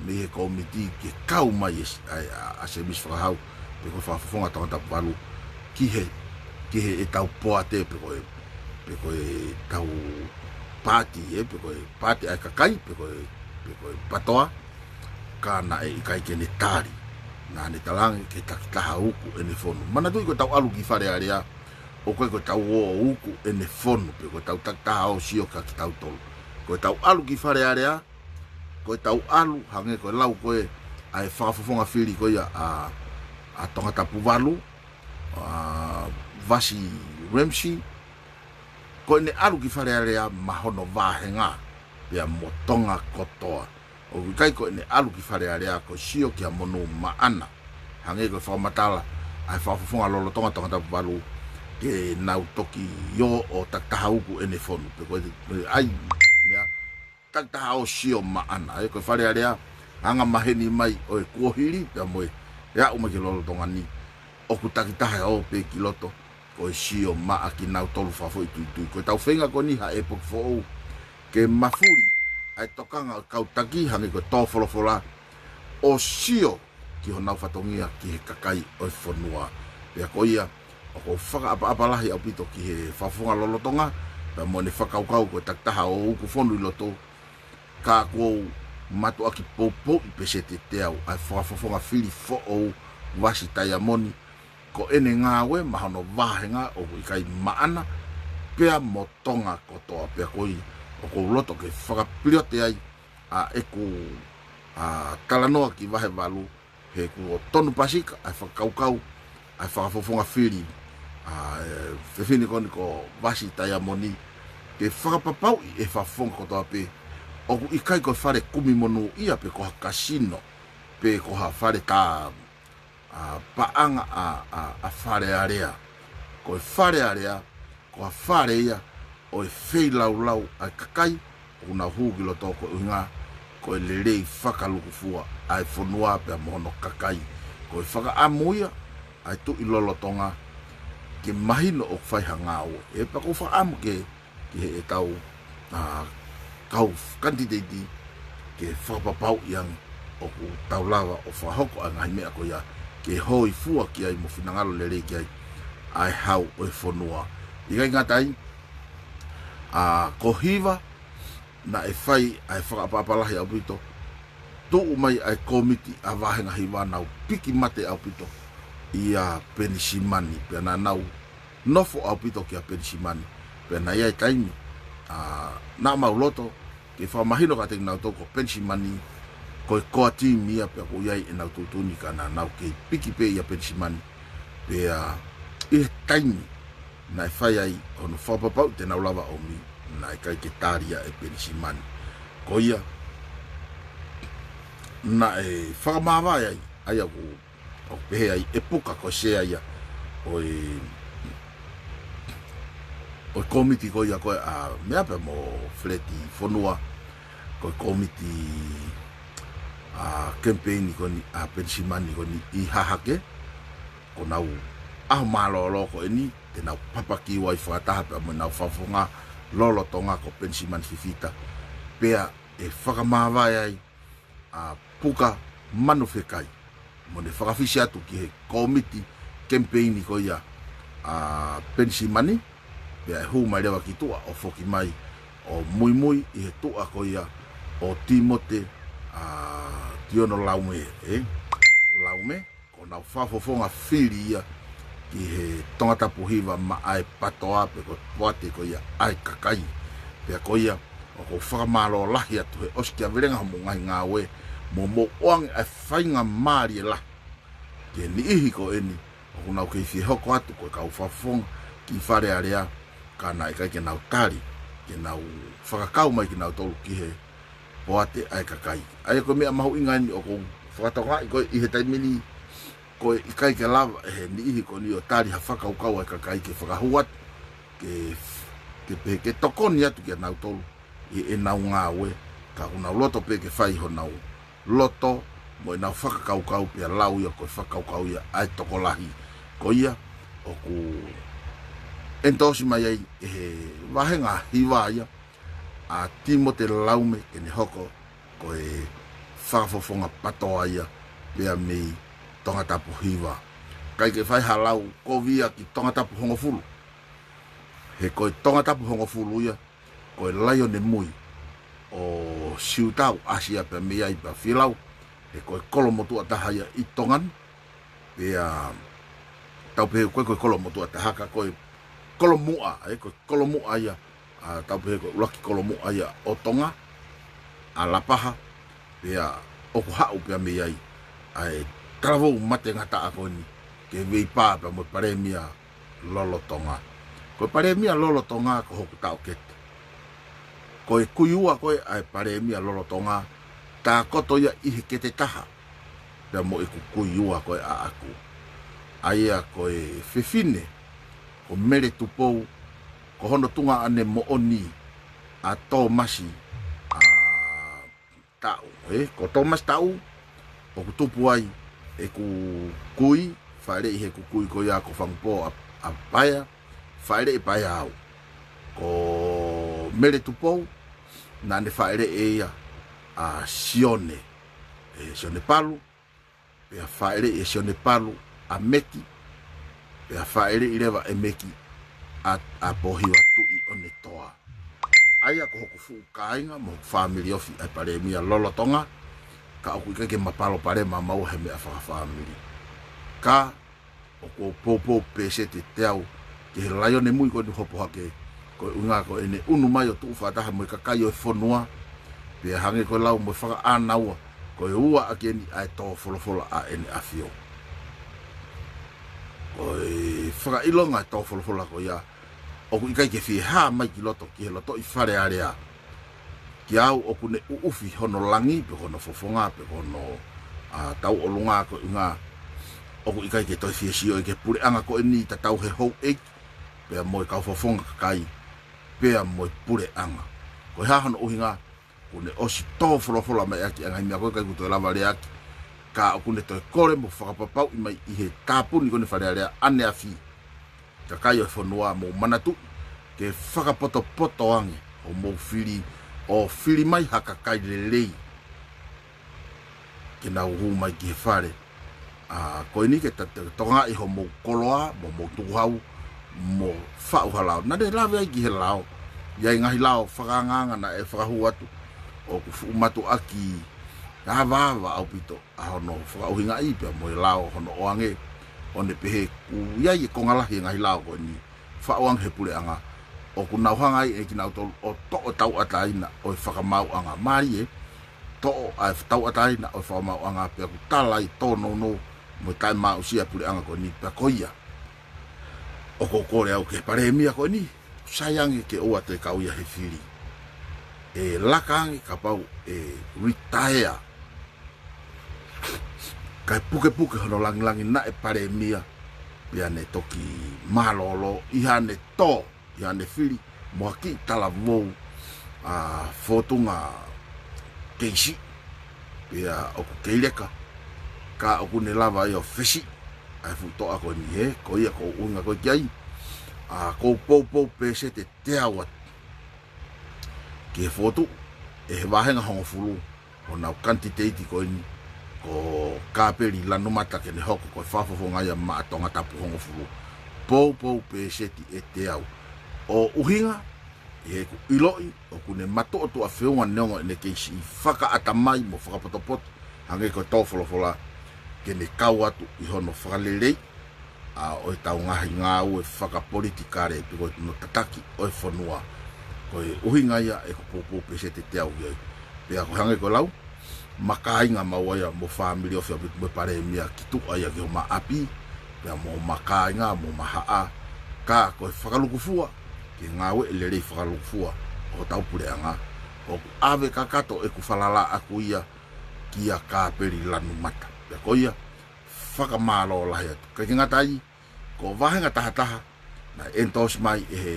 mei he kōmiti ke kau mai e s-, ʻa, ʻa, ʻa Semisi Fakahau, pe ko e fakafofonga Tongatapu Valu, ki he, ki he ʻetau poate, pe ko e, pe ko ʻetau paati, ē, pe ko e paati ʻa e kakai, pe ko e, pe ko e patoa, ka naʻe ʻikai ke ne tali. Naʻa ne talaange ke takitaha uku ʻene fonu. Manatuʻi ko ʻetau ʻalu ki Fale Alea, ʻoku ʻikai ko ʻetau ō ʻo uku ʻene fonu, pe ko ʻetau takitaha ō ʻo sio kia kitautolu. Ko ʻetau ʻalu ki Fale Alea, ko ʻetau ʻalu, hangē ko e lau ko ē ʻa e fakafofonga fili ko ia ʻa, ʻa Tongatapu Valu, ʻa Vasi Ramsey, ko ʻene ʻalu ki Fale Alea maʻa hono vāhenga, pea mo Tonga kotoa. ʻOku ʻikai ko ʻene ʻalu ki Fale Alea ko e sio ki ha monū maʻana. Hangē ko e fakamatala ʻa e fakafofonga lolotonga Tongatapu Valu, ke nau toki ō ʻo takitaha uku ʻene fonu. Pe ko e, ko e ʻai, meʻa, takitaha ō ʻo sio maʻana. Ē, ko e Fale Alea, anga maheni mai ʻo e kuohili, pea mo e, ʻe aʻu mai ki lolotonga ni, ʻoku takitaha ō pē ki loto, ko e sio maʻa kinautolu fakafoʻituitui. Ko ʻetau feinga ko eni ha ʻepoki foʻou, ke mafuli ʻa e tokanga ʻo e kau taki, hangē ko e tō folofola, ʻo sio ki honau fatongia ki he kakai ʻo e fonua. Pea ko ia, ʻoku ou fakaʻapaʻapa lahi ʻaupito ki he fakafofonga lolotonga, pea mo ʻene fakakaukau ko e takitaha ō uku fonu ʻi loto, ka ʻoku ou mātuʻaki poupouʻi pē sētete au ʻa e fakafofonga fili foʻou, Vasi Taiamoni, ko ʻene ngāue maʻa hono vāhenga ʻoku ʻikai maʻana, pea mo Tonga kotoa. Pea ko ia, ʻoku ou loto ke fakapiliote ai ʻa ʻeku, ʻa, talanoa ki Vahe Valu, he kuo tonu pasika ʻa e fakakaukau ʻa e fakafofonga fili, ʻa, e fefine ko eni ko Vasi Taiamoni, ke fakapapauʻi ʻe he fakafofonga kotoa pē, ʻoku ʻikai ko e fale kumi monū ia pe ko ha kasino, pe ko ha fale tā, ʻa, paʻanga ʻa, ʻa, ʻa Fale Alea. Ko e Fale Alea, ko ha fale ia ʻo e feilaulau ʻa e kakai ʻoku nau hū ki loto, ko e ʻuhinga ko e lelei fakalukufua ʻa e fonua pea mo hono kakai. Ko e fakaʻamu ia ʻa e tuʻi lolotonga ke mahino ʻoku fai ha ngāue. Ē, pea ʻoku ou fakaʻamu ke, ki heʻetau, ʻa, kau kanititeiti ke fakapapauʻi ange ʻoku tau lava ʻo fakahoko ʻa e ngaahi meʻa ko ia ke hōifua ki ai mo finangalo lelei ki ai ʻa e hau ʻo e fonua. ʻIkai ngata ai, ʻa, ko Hiva, naʻe fai ʻa e fakaʻapaʻapa lahi ʻaupito, tuʻu mai ʻa e kōmiti ʻa Vāhenga Hiva, nau piki mate ʻaupito ʻia Penisimani, pea naʻa nau nofo ʻaupito kia Penisimani. Pea naʻe ʻi ai e taimi, ʻa, naʻa mau loto ke fakamahino kiate kinautolu ko Penisimani, ko e core team ia pea ʻoku ʻi ai ʻenau tuʻutuʻuni, ka naʻa nau kei piki pē ʻia Penisimani. Pea ʻi he taimi naʻe fai ai hono fakapapauʻi te nau lava ʻo ʻomi, naʻe ʻikai ke tali ia ʻe Penisimani. Ko ia, naʻe fakamāvae ai, ʻa ia ʻoku, ʻoku pehē ai ʻe Puka ko e sea ia ʻo e, ʻo e kōmiti ko ia ko ē ʻa meʻa pea mo Feleti Fonua, ko e kōmiti, ʻa, kemipeini ko eni ʻa Penisimani ko eni ʻi Hahake, ko ʻenau ʻaho mālōlō ko eni, te nau papakiu ai fakataha pea mo ʻenau fakafofonga lolotonga ko Penisimani Fifita. Pea ʻe fakamāvae ai ʻa Puka Manufekai mo ʻene fakafisi atu ki he kōmiti kemipeini ko ia ʻa Penisimani, Pea ʻe hū mai leva ki tuʻa ʻo foki mai ʻo muimui ʻi he tuʻa ko ia ʻo Timote, ʻa, Tiono Laume, ē? Laume, ko honau fakafofonga fili ia ki he Tongatapu Hiva maʻa e PATOA pe ko e poate ko ia ʻa e kakai. Pea ko ia, ʻoku ou fakamālō lahi atu he ʻosi kia velenga homou ngaahi ngāue, mo mou ʻoange ʻa e faingamālie lahi ki he niʻihi ko eni ʻoku nau kei fie hoko atu ko e kau fakafofonga ki Fale Alea, ka naʻe ʻikai ke nau tali ke nau fakakau mai kinautolu ki he poate ʻa e kakai. ʻA ia ko e meʻa mahuʻinga eni ʻoku ou fakatokangaʻi ko ē ʻi he taimi ni, ko e ʻikai ke lava ʻe he niʻihi ko eni ʻo tali ha fakakaukau ʻa e kakai ke fakahū atu, ke, ke pehē ke tokoni atu kia nautolu ʻi heʻenau ngāue, ka ʻoku nau loto pē ke fai honau loto mo ʻenau fakakaukau, pea lau ia ko e fakakaukau ia ʻa e tokolahi. Ko ia ʻoku endorse mai ai ʻe he vāhenga hiva ia ʻa Timote Laume ke ne hoko ko e fakafofonga PATOA ia pea mei Tongatapu Hiva. ʻIkai ke fai ha lau kovi ia ki Tongatapu Hongofulu. He ko e Tongatapu Hongofulu ia, ko e laione mui ʻo Siutao, ʻAsia pea mei ai pea Filau. He ko e kolo motuʻa taha ia ʻi Tonga ni. Pea tau pehē ko e, ko e kolo motuʻa taha ka ko e kolo muʻa, ē, ko e kolo muʻa ia, ʻa, tau pehē ko e ʻuluaki kolo muʻa ia ʻo Tonga, ʻa Lapaha, pea ʻoku haʻu pea mei ai ʻa e talavou matengataʻa ko eni ke veipā pea mo e Palēmia lolotonga. Ko e Palēmia lolotonga ko hoku taʻokete. Ko e kui ua ko ē ʻa e Palēmia lolotonga, tākoto ia ʻi he kete taha pea mo ʻeku kui ua ko ē ʻaʻaku. ʻA ia ko e fefine ko Mele Tupou, ko hono tuongaʻane moʻoni ʻa Tōmasi, ʻa, Taʻu, ē? Ko Tōmasi Taʻu, ʻoku tupu ai ʻeku kui, fāʻeleʻi heʻeku kui ko ia ko Fangupō ʻa, ʻa Paea, fāʻeleʻi Paea au. Ko Mele Tupou, naʻa ne fāʻeleʻi ia ʻa Sione, ē, Sione Palu, pea fāʻeleʻi ʻe Sione Palu ʻa Meki, pea fāʻeleʻi leva ʻe Meki ʻa, ʻa Pōhiva Tuʻi ʻOnetoa. ʻA ia ko hoku fuʻu kāinga mo hoku fāmili ofi ʻa e Palēmia lolotonga, ka ʻoku ʻikai ke ma palopalema maua he meʻa fakafāmili. Ka ʻoku ou poupou pēseti ʻe teau ki he laione mui ko eni hopo hake, ko e ʻuhinga ko ʻene ʻunu mai ʻo tuʻu fakataha mo e kakai ʻo e fonua, pea hangē ko e lau mo e fakaʻānaua, ko e ua ʻaki eni ʻa e tō folofola ʻa ʻEne ʻAfio. Ko e fakaʻilonga e tō folofola ko ia, ʻoku ʻikai ke fie hā mai ki loto, ki he loto ʻi Fale Alea. Kiate au ʻoku ne ʻuʻufi hono langi, pe ko hono fofonga, pe ko hono, ʻa, tauʻolunga, ko e ʻuhinga ʻoku ʻikai ke toe fie sio ʻi he puleʻanga ko eni tatau he houʻeiki, pea mo e kau fofonga kakai, pea mo e puleʻanga. Ko e hā hono ʻuhinga? Kuo ne ʻosi tō folofola mai ʻaki ʻa e ngaahi meʻa ko ē ʻikai ke u toe lava leaʻaki, ka ʻoku ne toe kole mo fakapapauʻi mai ʻi he tāpuni ko eni Fale Alea ʻaneafi. Kakai ʻo e fonua, mou manatuʻi ke fakapotopoto ange hoʻomou fili, ʻo fili mai ha kakai lelei ke nau hū mai ki he fale. ʻA, ko eni ke ta-, ta-, tokangaʻi hoʻomou koloa, mo hoʻomou tukuhau, mo faʻu ha lao. Naʻa ne lave ai ki he lao. ʻI ai e ngaahi lao fakaangaanga naʻe fakahū atu, ʻoku fuʻu mātuʻaki avaava ʻaupito ʻa hono fakaʻuhingaʻi pea mo e lao hono ʻoange, ʻo ne pehē ʻoku ʻi ai e konga lahi e ngaahi lao ko eni faʻu ange he puleʻanga, ʻoku nau hanga ai ʻe kinautolu ʻo toʻo e tauʻatāina ʻo e fakamaauʻanga. Mālie, toʻo ʻa e tauʻatāina ʻo e fakamaauʻanga pea ʻoku tala ai e tōnounou mo e taʻemaʻusia e puleʻanga ko eni. Pea ko ia ʻoku ou kole au ki he Palēmia ko eni, sai ange ke ʻoua te kau ia he fili. ʻE laka ange kapau ʻe retire, kae pukepuke hono langilangi naʻe Palēmia, pea ne toki mālōlō ʻi haʻane tō, ʻi haʻane fili mo ha kiʻi talavou, ʻa, Fōtunga Keisi, pea ʻoku kei leka, ka ʻoku ne lava ai ʻo fesiʻi ʻa e fuʻu toʻa ko eni, ē? Ko ia ʻoku ou ʻuhinga ko ē ki ai. ʻA, ʻoku ou poupou pēseti ʻe teau atu ki he fokotuʻu ʻe he vāhenga hongofulu honau kanititeiti ko eni, ko Kāpeli Lanumata, ke ne hoko ko e fakafofonga ia maʻa Tongatapu hongofulu. Poupou pēseti ʻe teau. ʻo ʻuhinga ʻi heʻeku ʻiloʻi ʻoku ne matuʻotuʻa feʻunga neongo ʻene kei siʻi fakaʻatamai mo fakapotopoto, hangē ko e tō folofola, ke ne kau atu ʻi hono fakaleleiʻi ʻa ʻo ʻetau ngaahi ngāue fakapolitikale pe ko hono tataki ʻo e fonua. Ko e ʻuhinga ia ʻeku poupou pēseti ʻe teau ia. Pea ko e hangē ko e lau, makāinga maua ia mo fāmili ʻo fia mo e palēmia ki tuʻa ia ki homa ʻapi, pea mo makāinga mo mahaʻa, ka ko e fakalukufua, ke ngāue ʻe lelei fakalukufua ʻo hotau puleʻanga, ʻoku ʻave kakato ʻeku falala ʻaku ia kia Kapeli Lanumata. Pea ko ia, fakamālō lahi atu. Kae ke ngata ai, ko e vāhenga tahataha, naʻe endorse mai ʻe he,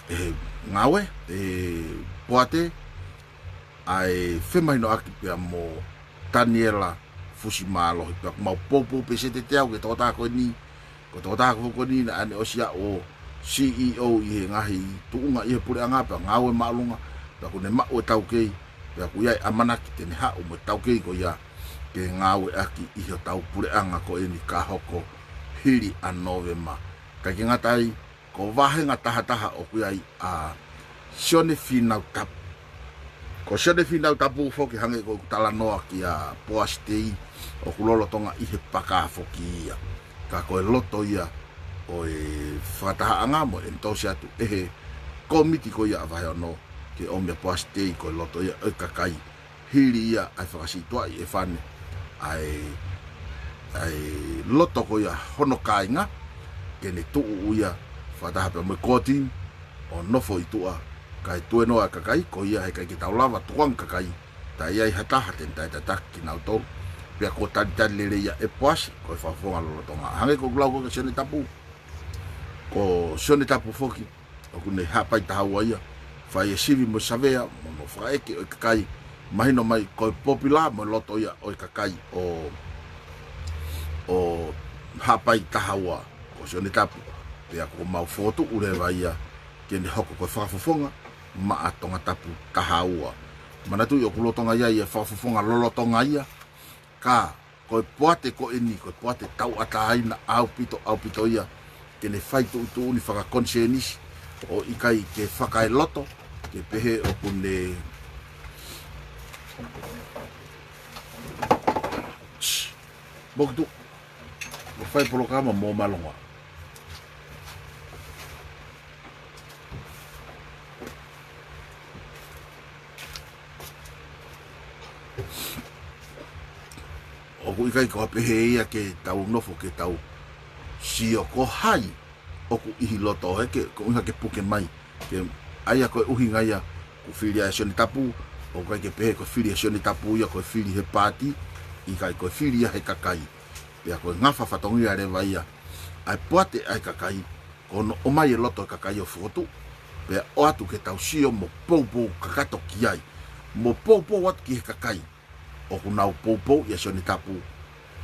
ʻe he ngāue, ʻe he poate, ʻa e femahinoʻaki pea mo Taniela Fusimālohi. Pea ʻoku mau poupou pēseti ʻe teau ki he tokotaha ko eni, ko e tokotaha ko eni naʻa ne ʻosi aʻu ʻo C E O ʻi he ngaahi tuʻunga ʻi he puleʻanga pea ngāue māʻolunga, pea ʻoku ne maʻu e taukei, pea ʻoku ʻi ai ʻamanaki te ne haʻu mo e taukei ko ia ke ngāueʻaki ʻi hotau puleʻanga ko eni ka hoko hili ʻa Nōvema. Kae ke ngata ai, ko e vāhenga tahataha ʻoku ʻi ai ʻa Sione Fīnau Tapu. Ko Sione Fīnau Tapu foki hangē ko ʻeku talanoa kia Poasi Tei, ʻoku lolotonga ʻi he paka foki ia. Ka ko e loto ia ʻo e fakatahaʻanga mo e endorse atu ʻe he kōmiti ko ia ʻa Vaheono ke ʻomi ʻa Poasi Tei, ko e loto ia ʻo e kakai hili ia ʻa e fakasītuʻaʻi ʻe Fane ʻa e, ʻa e loto ko ia hono kāinga, ke ne tuʻu ia fakataha pea mo e kōtini ʻo nofo ʻi tuʻa, kae tuēnoa e kakai, ko ia heʻikai ke tau lava tukuange kakai, taʻe ʻi ai ha taha te ne tataki kinautolu. Pea ko e talitali lelei ia ʻe Poasi, ko e fakafofonga lolotonga. Hangē ko ʻeku lau ko ē kia Sione Tapu, ko Sione Tapu foki, ʻoku ne Haʻapai Taha Ua ia, fai e sivi mo e savea, mo hono fakaʻeke ʻo e kakai, mahino mai ko e popular mo e loto ia ʻo e kakai ʻo, ʻo Haʻapai Taha Ua, ko Sione Tapu. Pea ʻoku mau fokotuʻu leva ia ke ne hoko ko e fakafofonga maʻa Tongatapu Taha Ua. Manatuʻi ʻoku lolotonga ia ʻa e fakafofonga lolotonga ia, ka ko e poate ko eni, ko e poate tauʻatāina ʻaupito, ʻaupito ia, ke ne fai tuʻutuʻuni fakakonisenisi, ʻo ʻikai ke fakaeloto, ke pehē ʻoku ne, mokutu, mo fai polokalama mo malonga. ʻOku ʻikai ko ha pehē ia ke tau nofo ke tau sio ko hai ʻoku ʻi he loto he ke, ko e ʻuhinga ke puke mai. Ke, ʻa ia ko e ʻuhinga ia ʻoku fili ai ʻa Sione Tapu, ʻoku ʻikai ke pehē ko e fili ʻa Sione Tapu ia ko e fili he paati, ʻikai ko e fili ia he kakai. Pea ko e ngafa fatongia leva ia ʻa e poate ʻa e kakai, ko hono ʻomai e loto ʻo e kakai ʻo fokotuʻu, pea ʻoatu ke tau sio mo poupou kakato ki ai, mo poupou atu ki he kakai ʻoku nau poupouʻi ʻa Sione Tapu.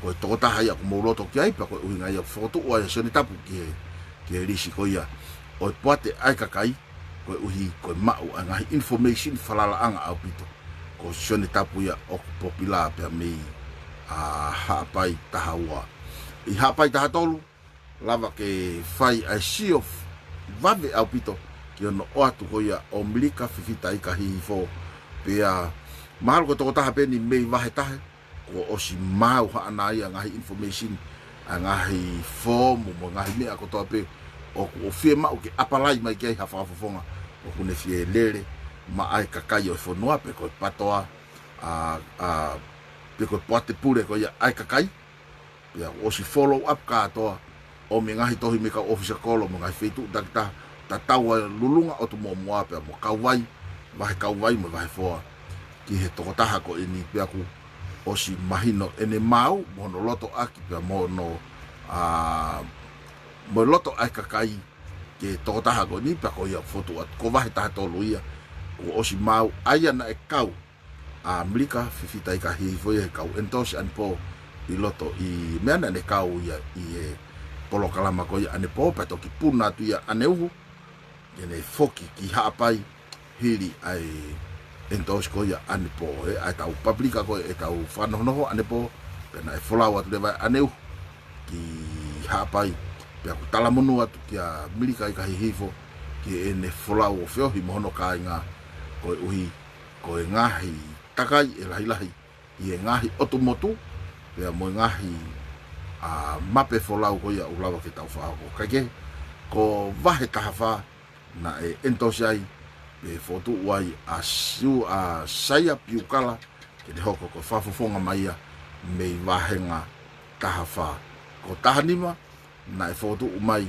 Ko e tokotaha ia ʻoku mou loto ki ai, pea ko e ʻuhinga ia ʻoku fokotuʻu ai ʻa Sione Tapu ki he, ki he lisi ko ia ʻo e poate ʻa e kakai, koeʻuhi ko e maʻu ʻa e ngaahi information falalaʻanga ʻaupito. Ko Sione Tapu ia ʻoku popular pea mei ʻa Haʻapai Taha Ua. ʻI Haʻapai Taha Tolu, lava ke fai ʻa e sio vave ʻaupito ki hono ʻoatu ko ia ʻo Milika Fifita Ika Hihifo. Pea mahalo ko e tokotaha pē eni mei vahe taha, kuo ʻosi maau haʻana ia ngaahi information, ʻa e ngaahi foomu mo e ngaahi meʻa kotoa pē ʻoku fiemaʻu ke ʻapalai mai ki ai ha fakafofonga ʻoku ne fie lele maʻa e kakai ʻo e fonua pe ko e patoa, ʻa, ʻa, pe ko e poate pule ko ia ʻa e kakai. Pea ʻosi follow up kātoa ʻo mei he ngaahi tohi mei he kau ʻōfisa kolo mo e ngaahi feituʻu takitaha, tatau ʻa Lulunga ʻOtu Muʻomuʻa pea mo Kauvai, vahe Kauvai mo e vahe Foa, ki he tokotaha ko eni pea kuo ʻosi mahino ʻene maau mo hono loto ʻaki pea mo hono, ʻa, mo e loto ʻa e kakai ki he tokotaha ko eni pea ko ia fotu atu. Ko vahe taha tolu ia kuo ʻosi maau, ʻa ia naʻe kau ʻa Milika Fifita Ika Hihifo ia he kau endorse ʻanepō ʻi loto ʻi meʻa naʻa ne kau ia ʻi he polokalama ko ia ʻanepō, pea toki puna atu ia ʻaneuhu ke ne foki ki Haʻapai hili ʻa e endorse ko ia ʻanepō, ʻe, ʻa e tau paplika ko ia ʻe tau fakanohonoho ʻanepō, pea naʻe folau atu leva ʻaneuhu ki Haʻapai, Pea ʻoku talamonū atu kia Milika ʻIkahihifo ki heʻene folau ʻo feohi mo hono kāinga, koeʻuhi ko e ngaahi takai ʻe lahilahi ʻi he ngaahi ʻotu motu, pea mo e ngaahi, ʻa, mape folau ko ia ʻoku lava ke tau fakahoko. Kae kehe, ko vahe taha fā naʻe ʻenitosi ai pe fokotuʻu ai ʻa Siu, ʻa Saia Piukala, ke ne hoko ko e fakafofonga mai ia mei vahenga taha fā. Ko taha nima naʻe fokotuʻu mai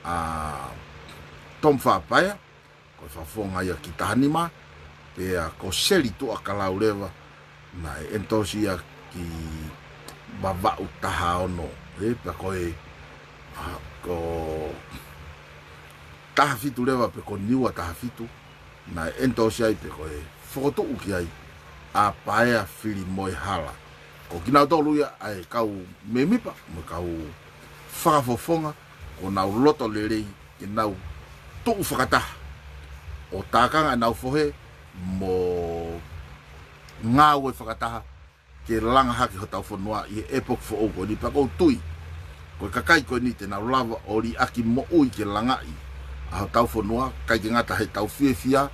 ʻa Tom Fapaea, ko e fakafofonga ia ki taha nima, pea ko Seli Tuʻakalau leva naʻe ʻenitosi ia ki Vavaʻu taha ono, ē, pea ko e, ʻa, ko taha fitu leva pe ko Niua taha fitu, naʻe ʻenitosi ai pe ko e fokotuʻu ki ai ʻa Paea Filimoehala. Ko kinautolu ia ʻa e kau mēmipa mo e kau fakafofonga kuo nau loto lelei ke nau tuʻu fakataha ʻo tākanga ʻenau fohe mo ngāue fakataha ke langa hake hotau fonua ʻi he ʻepoki foʻou ko eni. Pea ʻoku ou tui ko e kakai ko eni te nau lava ʻo liʻaki moʻui ke langaʻi ʻa hotau fonua, ʻikai ke ngata heʻetau fiefia,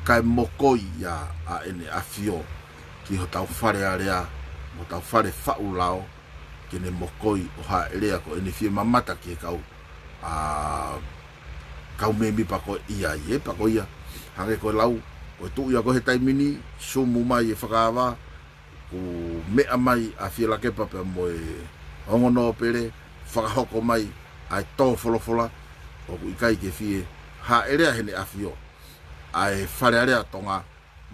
kae mokoi ia ʻa ʻEne ʻAfio ki hotau Fale Alea mo hotau fale faʻu lao, ke ne mokoi ʻo hāʻelea ko ʻene fie mamata ki he kau, ʻa, kau mēmipa ko ia ʻi ai, ē. Pea ko ia, hangē ko e lau, ko e tuʻu ia ko ē he taimi ni, sumu mai e fakaava, kuo meʻa mai ʻa Fielakepa pea mo e ongo nōpele, fakahoko mai ʻa e tō folofola, ʻoku ʻikai ke fie hāʻelea heʻene ʻAfio ʻa e Fale Alea Tonga,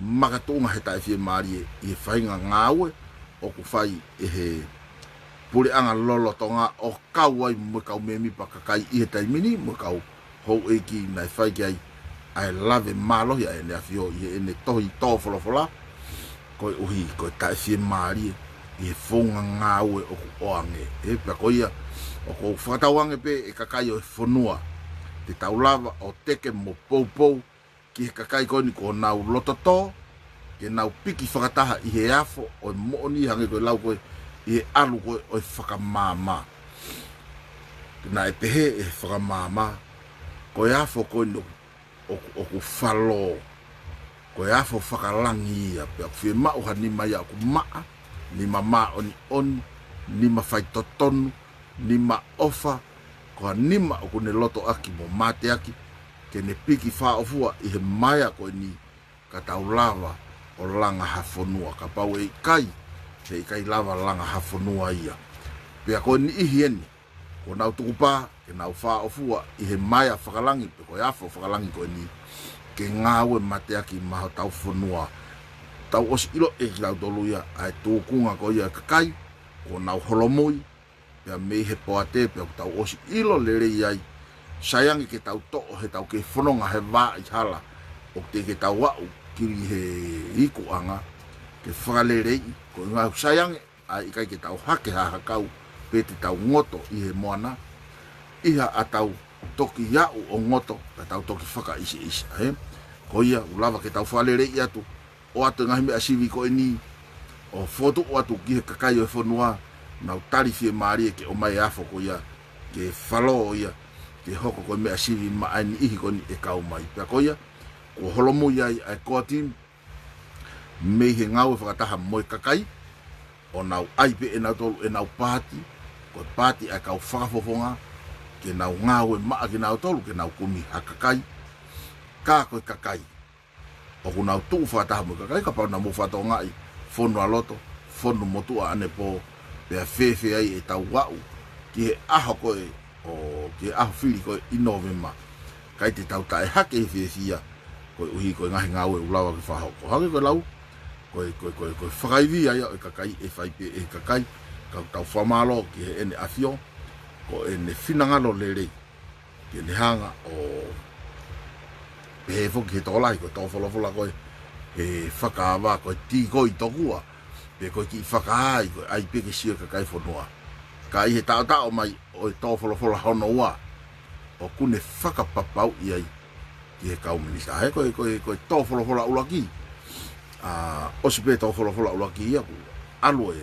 makatuʻunga he taʻefiemālie ʻi he faʻahinga ngāue ʻoku fai ʻe he puleʻanga lolotonga, ʻo kau ai mo e kau mēmipa kakai ʻi he taimi ni, mo e kau houʻeiki naʻe fai ki ai ʻa e lave mālohi ʻa ʻEne ʻAfio ʻi heʻene tohi tō folofola, koeʻuhi ko e taʻefiemālie ʻi he founga ngāue ʻoku ʻoange. Ē, pea ko ia, ʻoku ou fakatauange pē ʻe kakai ʻo e fonua, te tau lava ʻo teke mo poupou ki he kakai ko eni kuo nau lototō, ke nau piki fakataha ʻi he afo ʻo e moʻoni, hangē ko e lau ko ē ʻi he ʻalu ko ē ʻo e fakamaama. Naʻe pehē ʻe he fakamaama, ko e afo ko eni ʻoku, ʻoku, ʻoku falō, ko e afo fakalangi ia, pea ʻoku fiemaʻu ha nima ia ʻoku maʻa, nima māʻoniʻoni, nima faitotonu, nima ʻofa, ko ha nima ʻoku ne lotoʻaki mo mateaki, ke ne piki fāʻofua ʻi he maea ko eni, ka tau lava ʻo langa ha fonua. Kapau ʻe ʻikai, heʻikai lava langa ha fonua ia. Pea ko e niʻihi eni kuo nau tukupā ke nau fāʻofua ʻi he maea fakalangi, pe ko e afo fakalangi ko eni, ke ngāue mateaki maʻa hotau fonua. Tau ʻosi ʻilo ʻe kitautolu ia ʻa e tūkunga ko ia ʻa e kakai kuo nau holomui, pea mei he poate, pea ʻoku tau ʻosi ʻilo lelei ai. Sai ange ke tau toʻo heʻetau kei fononga he vā ʻi hala, ʻoku teʻeki ke tau aʻu ki he ikuʻanga ke fakaleleiʻi, ko e ngaahi sai ange ʻa e ʻikai ke tau hake ha hakau, pe te tau ngoto ʻi he moana, ʻi haʻatau toki aʻu ʻo ngoto, ka tau toki fakaʻiseʻisa, ē? Ko ia, ʻoku lava ke tau fakaleleiʻi atu, ʻoatu e ngaahi meʻa sivi ko eni, ʻo fokotuʻu atu ki he kakai ʻo e fonua, nau tali fiemālie ke ʻomai e afo ko ia, ke falō ia, ke hoko ko e meʻa sivi maʻa e niʻihi ko eni ʻe kau mai. Pea ko ia, kuo holomui ai ʻa e core team, mei he ngāue fakataha mo e kakai, ʻo nau ʻai pē ʻe nautolu ʻenau paati, ko e paati ʻa e kau fakafofonga, ke nau ngāue maʻa kinautolu, ke nau kumi ha kakai, ka ko e kakai ʻoku nau tuʻu fakataha mo e kakai, kapau naʻa mou fakatokangaʻi Fonualoto, Fonumotuʻa ʻanepō, pea fēfē ai ʻetau aʻu ki he ʻaho ko ē, ʻo ki he ʻaho fili ko ē ʻi Nōvema. ʻIkai te tau taʻehake he fiefia, koeʻuhi ko e ngaahi ngāue ʻoku lava ke fakahoko. Hangē ko e lau, ko e, ko e, ko e, ko e fakaivia ia ʻo e kakai, ʻe fai pē ʻe he kakai, ka ʻoku tau fakamālō ki heʻene ʻAfio, ko ʻene finangalo lelei, ke ne hanga ʻo pehē foki he tokolahi, ko e tō folofola ko ē he fakaava, ko e tī ko ē ʻi tokua, pe ko e kiʻi fakaai, ko e ʻai pē ke sio e kakai fonua. Ka ʻi he taʻotaʻo mai ʻo e tō folofola hono ua, ʻoku ne fakapapauʻi ai ki he kau minisitā. He ko e, ko e, ko e tō folofola ʻuluaki, ʻa, ʻosi pē tō folofola ʻuluaki ia kuo ʻalu e,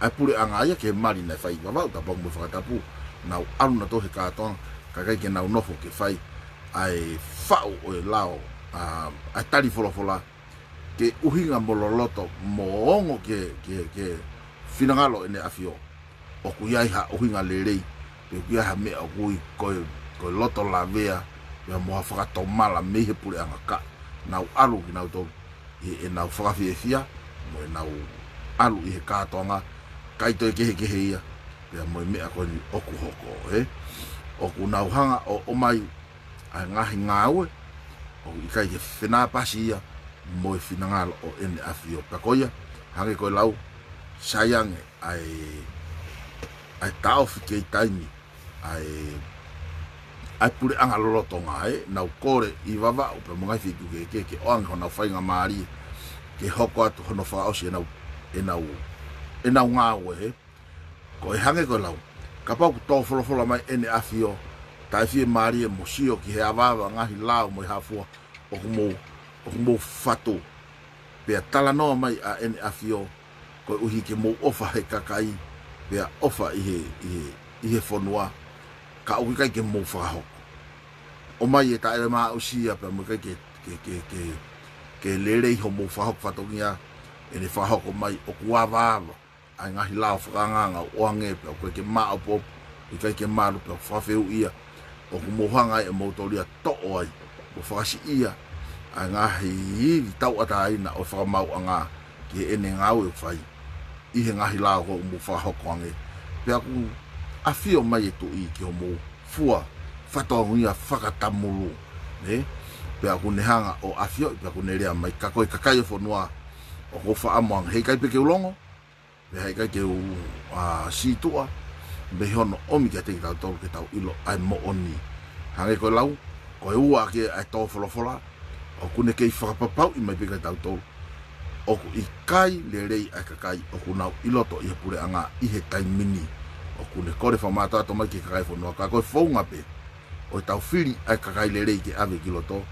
ʻa e puleʻanga ia ki he mali naʻe fai ʻi Vavaʻu, Taupou mo e fakatapu, Nau ʻalu nautolu he kātoanga, kae ʻikai ke nau nofo ke fai ʻa e faʻu ʻo e lao, ʻa, ʻa e tali folofola, ke ʻuhinga mo loloto mo ongo ke, ke, ke finangalo ʻEne ʻAfio. ʻOku ʻi ai ha ʻuhinga lelei, pe ʻoku ʻi ai ha meʻa ʻoku ui ko e, ko e loto lavea, pea mo ha fakatomala mei he puleʻanga, ka nau ʻalu kinautolu ʻi heʻenau fakafiefia, mo ʻenau ʻalu ʻi he kātoanga, ʻikai toe kehekehe ia pea mo e meʻa ko eni ʻoku hoko, ē? ʻOku nau hanga ʻo ʻomai ʻa e ngaahi ngāue ʻoku ʻikai ke fenāpasi ia mo e finangalo ʻo ʻEne ʻAfio. Pea ko ia, hangē ko e lau, sai ange ʻa e, ʻa e taʻofi kei taimi ʻa e, ʻa e puleʻanga lolotonga, ē? Nau kole ʻi Vavaʻu pea mo e ngaahi feituʻu kehekehe ke ʻoange honau faingamālie ke hoko atu hono fakaʻosi ʻenau, ʻenau, ʻenau ngāue, ē? Ko e hangē ko e lau, kapau ʻoku tō folofola mai ʻEne ʻAfio, taʻefiemālie mo sio ki he avaava, ngaahi lao mo e hā fua ʻoku mou, ʻoku mou fatu, pea talanoa mai ʻa ʻEne ʻAfio, koeʻuhi ke mou ʻofa he kakai, pea ʻofa ʻi he, ʻi he, ʻi he fonua, ka ʻoku ʻikai ke mou fakahoko. ʻOmai e taʻemaʻusia pea mo e ʻikai ke, ke, ke, ke, ke lelei hoʻomou fakahoko fatongia, ʻene fakahoko mai ʻoku avaava ʻa e ngaahi lao fakaangaanga ʻoku ʻoange pea ʻoku ʻikai ke maʻopoʻopo, ʻikai ke malu pea fakafehuʻia, ʻoku mou hanga ʻe moutolu ia ʻo toʻo ai, mo fakasiʻia ʻa e ngaahi ivi tauʻatāina ʻo e fakamaauʻanga ki heʻene ngāue ʻoku fai ʻi he ngaahi lao ʻoku mou fakahoko ange. Pea ʻoku ʻafio mai e Tuʻi ki hoʻomou fua fatongia fakatamulu, nē? Pea ʻoku ne hanga ʻo ʻafioʻi, pea ʻoku ne lea mai, ka ko e kakai ʻo e fonua, ʻoku ou fakaʻamu ange, heʻikai pē ke u longo, pea heʻikai ke u, ʻa, sītuʻa mei hono ʻomi kiate kitautolu ke tau ʻilo ʻa e moʻoni. Hangē ko e lau, ko e ua ʻaki ʻa e tō folofola, ʻoku ne kei fakapapauʻi mai pē kiate kitautolu ʻoku ʻikai lelei ʻa e kakai ʻoku nau ʻi loto ʻi he puleʻanga ʻi he taimi ni. ʻOku ne kole fakamātoato mai ki he kakai ʻo e fonua, ka ko e founga pē ʻo ʻetau fili ʻa e kakai lelei ke ʻave ki loto,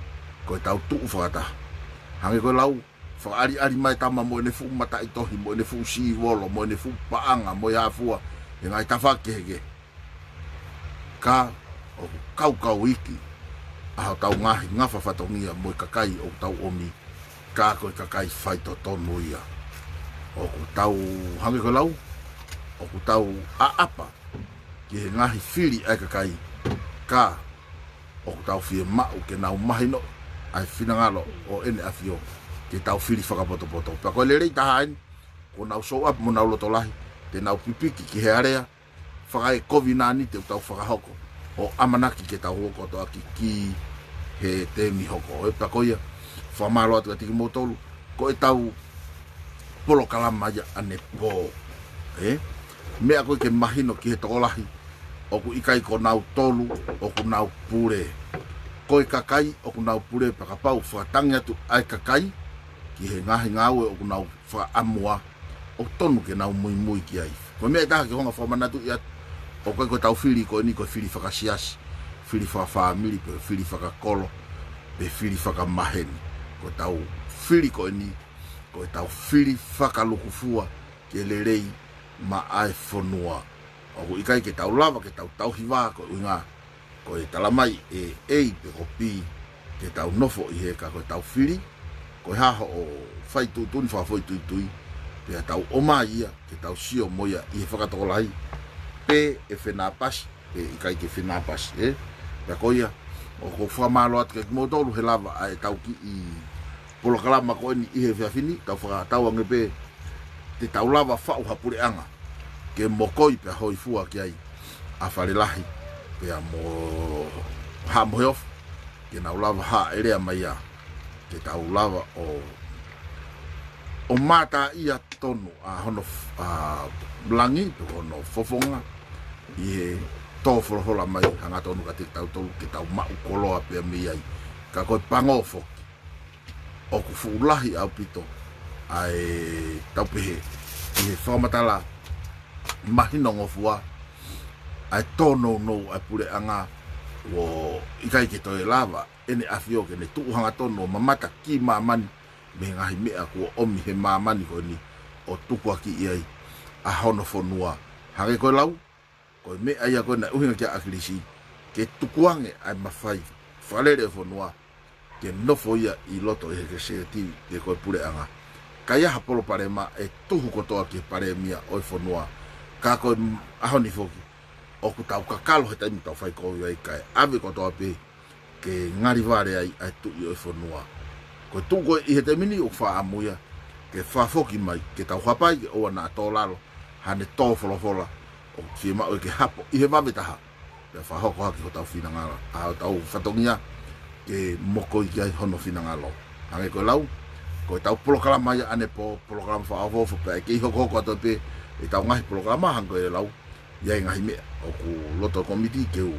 ko ʻetau tuʻu fakataha. Hangē ko e lau, fakaʻaliʻali mai e tama mo ʻene fuʻu mataʻitohi, mo ʻene fuʻu sīvolo, mo ʻene fuʻu paʻanga, mo e hā fua, he ngaahi tafaʻaki kehekehe. Ka ʻoku kaukau iiki ʻa hotau ngaahi ngafa fatongia mo e kakai ʻoku tau ʻomi, ka ko e kakai faitotonu ia. ʻOku tau, hangē ko e lau, ʻoku tau ʻaʻapa ki he ngaahi fili ʻa e kakai, ka ʻoku tau fiemaʻu ke nau mahino ʻa e finangalo ʻo ʻEne ʻAfio ke tau fili fakapotopoto. Pea ko e lelei taha eni, kuo nau show up mo nau loto lahi, te nau pipiki ki he alea, fakaekovi nani te tau fakahoko ʻo ʻamanaki ke tau hoko atu ʻaki ki he temi hoko. Ē, pea ko ia, fakamālō atu kiate kimoutolu, ko ʻetau polokalama ia ʻanepō. Ē? Meʻa ko ē ke mahino ki he tokolahi, ʻoku ʻikai ko nautolu ʻoku nau pule. Ko e kakai ʻoku nau pule, pea kapau fakatangi atu ʻa e kakai ki he ngaahi ngāue ʻoku nau fakaʻamua, ʻoku tonu ke nau muimui ki ai. Ko e meʻa ʻe taha ke u hanga ʻo fakamanatu atu, ʻoku ʻikai ko ʻetau fili ko eni ko e fili fakasiasi, fili fakafāmili, pe fili fakakolo, pe fili fakamaheni. Ko ʻetau fili ko eni, ko ʻetau fili fakalūkufua ke lelei maʻa e fonua. ʻOku ʻikai ke tau lava ke tau tauhi vā ko e ʻuhinga ko e talamai ʻe A pe ko B ke tau nofo ʻi he, ka ko ʻetau fili, ko e hā hoʻo fai tuʻutuʻuni fakafoʻituitui, pea tau ʻomai ia ke tau sio mo ia ʻi he fakatokolahi, pe ʻe fenāpasi, pe ʻikai ke fenāpasi, ē? Pea ko ia, ʻoku ou fakamālō atu kiate kimoutolu he lava ʻa ʻetau kiʻi polokalama ko eni ʻi he efiafi ni, tau fakatau ange pē te tau lava faʻu ha puleʻanga ke mokoi pea hōifua ki ai ʻa Falelahi, pea mo Haʻa Moheofo, ke nau lava hāʻele mai ia, ke tau lava ʻo, ʻo mātā ia tonu ʻa hono f-, ʻa langi, pe hono fofonga, ʻi he tō folofola mai hangatonu kiate kitautolu, ke tau maʻu koloa pea mei ai. Ka ko e pango foki, ʻoku fuʻu lahi ʻaupito ʻa e tau pehē, ʻi he fakamatala mahinongofua, ʻa e tōnounou ʻa e puleʻanga, ʻo ʻikai ke toe lava ʻEne ʻAfio ke ne tuʻu hangatonu ʻo mamata ki māmani mei he ngaahi meʻa kuo ʻomi he māmani ko eni ʻo tukuakiʻi ai ʻa hono fonua. Hangē ko e lau, Ko e meʻa ia ko ē naʻe ʻuhinga ki ai ʻa ʻAkilisi, ke tukuange ʻa e mafai fakalele ʻo e fonua, ke nofo ia ʻi loto ʻi he ke sētivi pe ko e puleʻanga. Ka ʻi ai ha palopalema ʻe tuhu kotoa ki he palēmia ʻo e fonua. Ka ko e ʻaho ni foki, ʻoku tau kakalo he taimi tau fai kovi ai kae ʻave kotoa pē ke ngali vale ai ʻa e tuʻi ʻo e fonua. Ko e tuʻu ko ē ʻi he taimi ni ʻoku faʻa ʻamu ia ke fakafoki mai, ke tau hapai ke ʻoua naʻa tō lalo haʻane tō folofola, ʻoku fiemaʻu ke hapo ʻi he vave taha. Pea fakahoko hake hotau finangalo, ʻa hotau fatongia ke mokoi ki ai hono finangalo. Hangē ko e lau, ko ʻetau polokalama ia ʻanepō, polokalama fakaʻofoʻofa, pea ʻe kei hokohoko atu pē ʻetau ngaahi polokalama hangē ko e lau, ʻi ai e ngaahi meʻa ʻoku loto e kōmiti ke u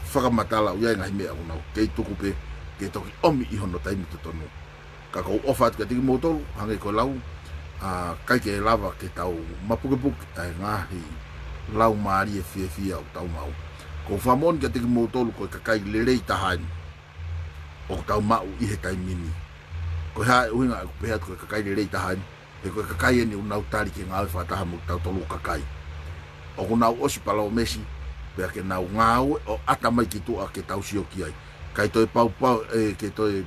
fakamatala, ʻi ai e ngaahi meʻa ʻoku nau kei tuku pē ke toki ʻomi ʻi hono taimi totonu. Ka ʻoku ou ʻofa atu kiate kimoutolu, hangē ko e lau, ʻa, ʻikai ke lava ke tau mapukepuke ʻa e ngaahi laumālie fiefia ʻoku tau maʻu. ʻOku ou fakamoʻoni kiate kimoutolu ko e kakai lelei taha eni ʻoku tau maʻu ʻi he taimi ni. Ko e hā e ʻuhinga ʻeku pehē atu ko e kakai lelei taha eni? He ko e kakai eni ʻoku nau tali ke ngāue fakataha mo kitautolu kakai. ʻOku nau ʻosi palōmesi, pea ke nau ngāue ʻo ʻata mai ki tuʻa ke tau sio ki ai. ʻIkai toe paupau, ʻe, ke toe,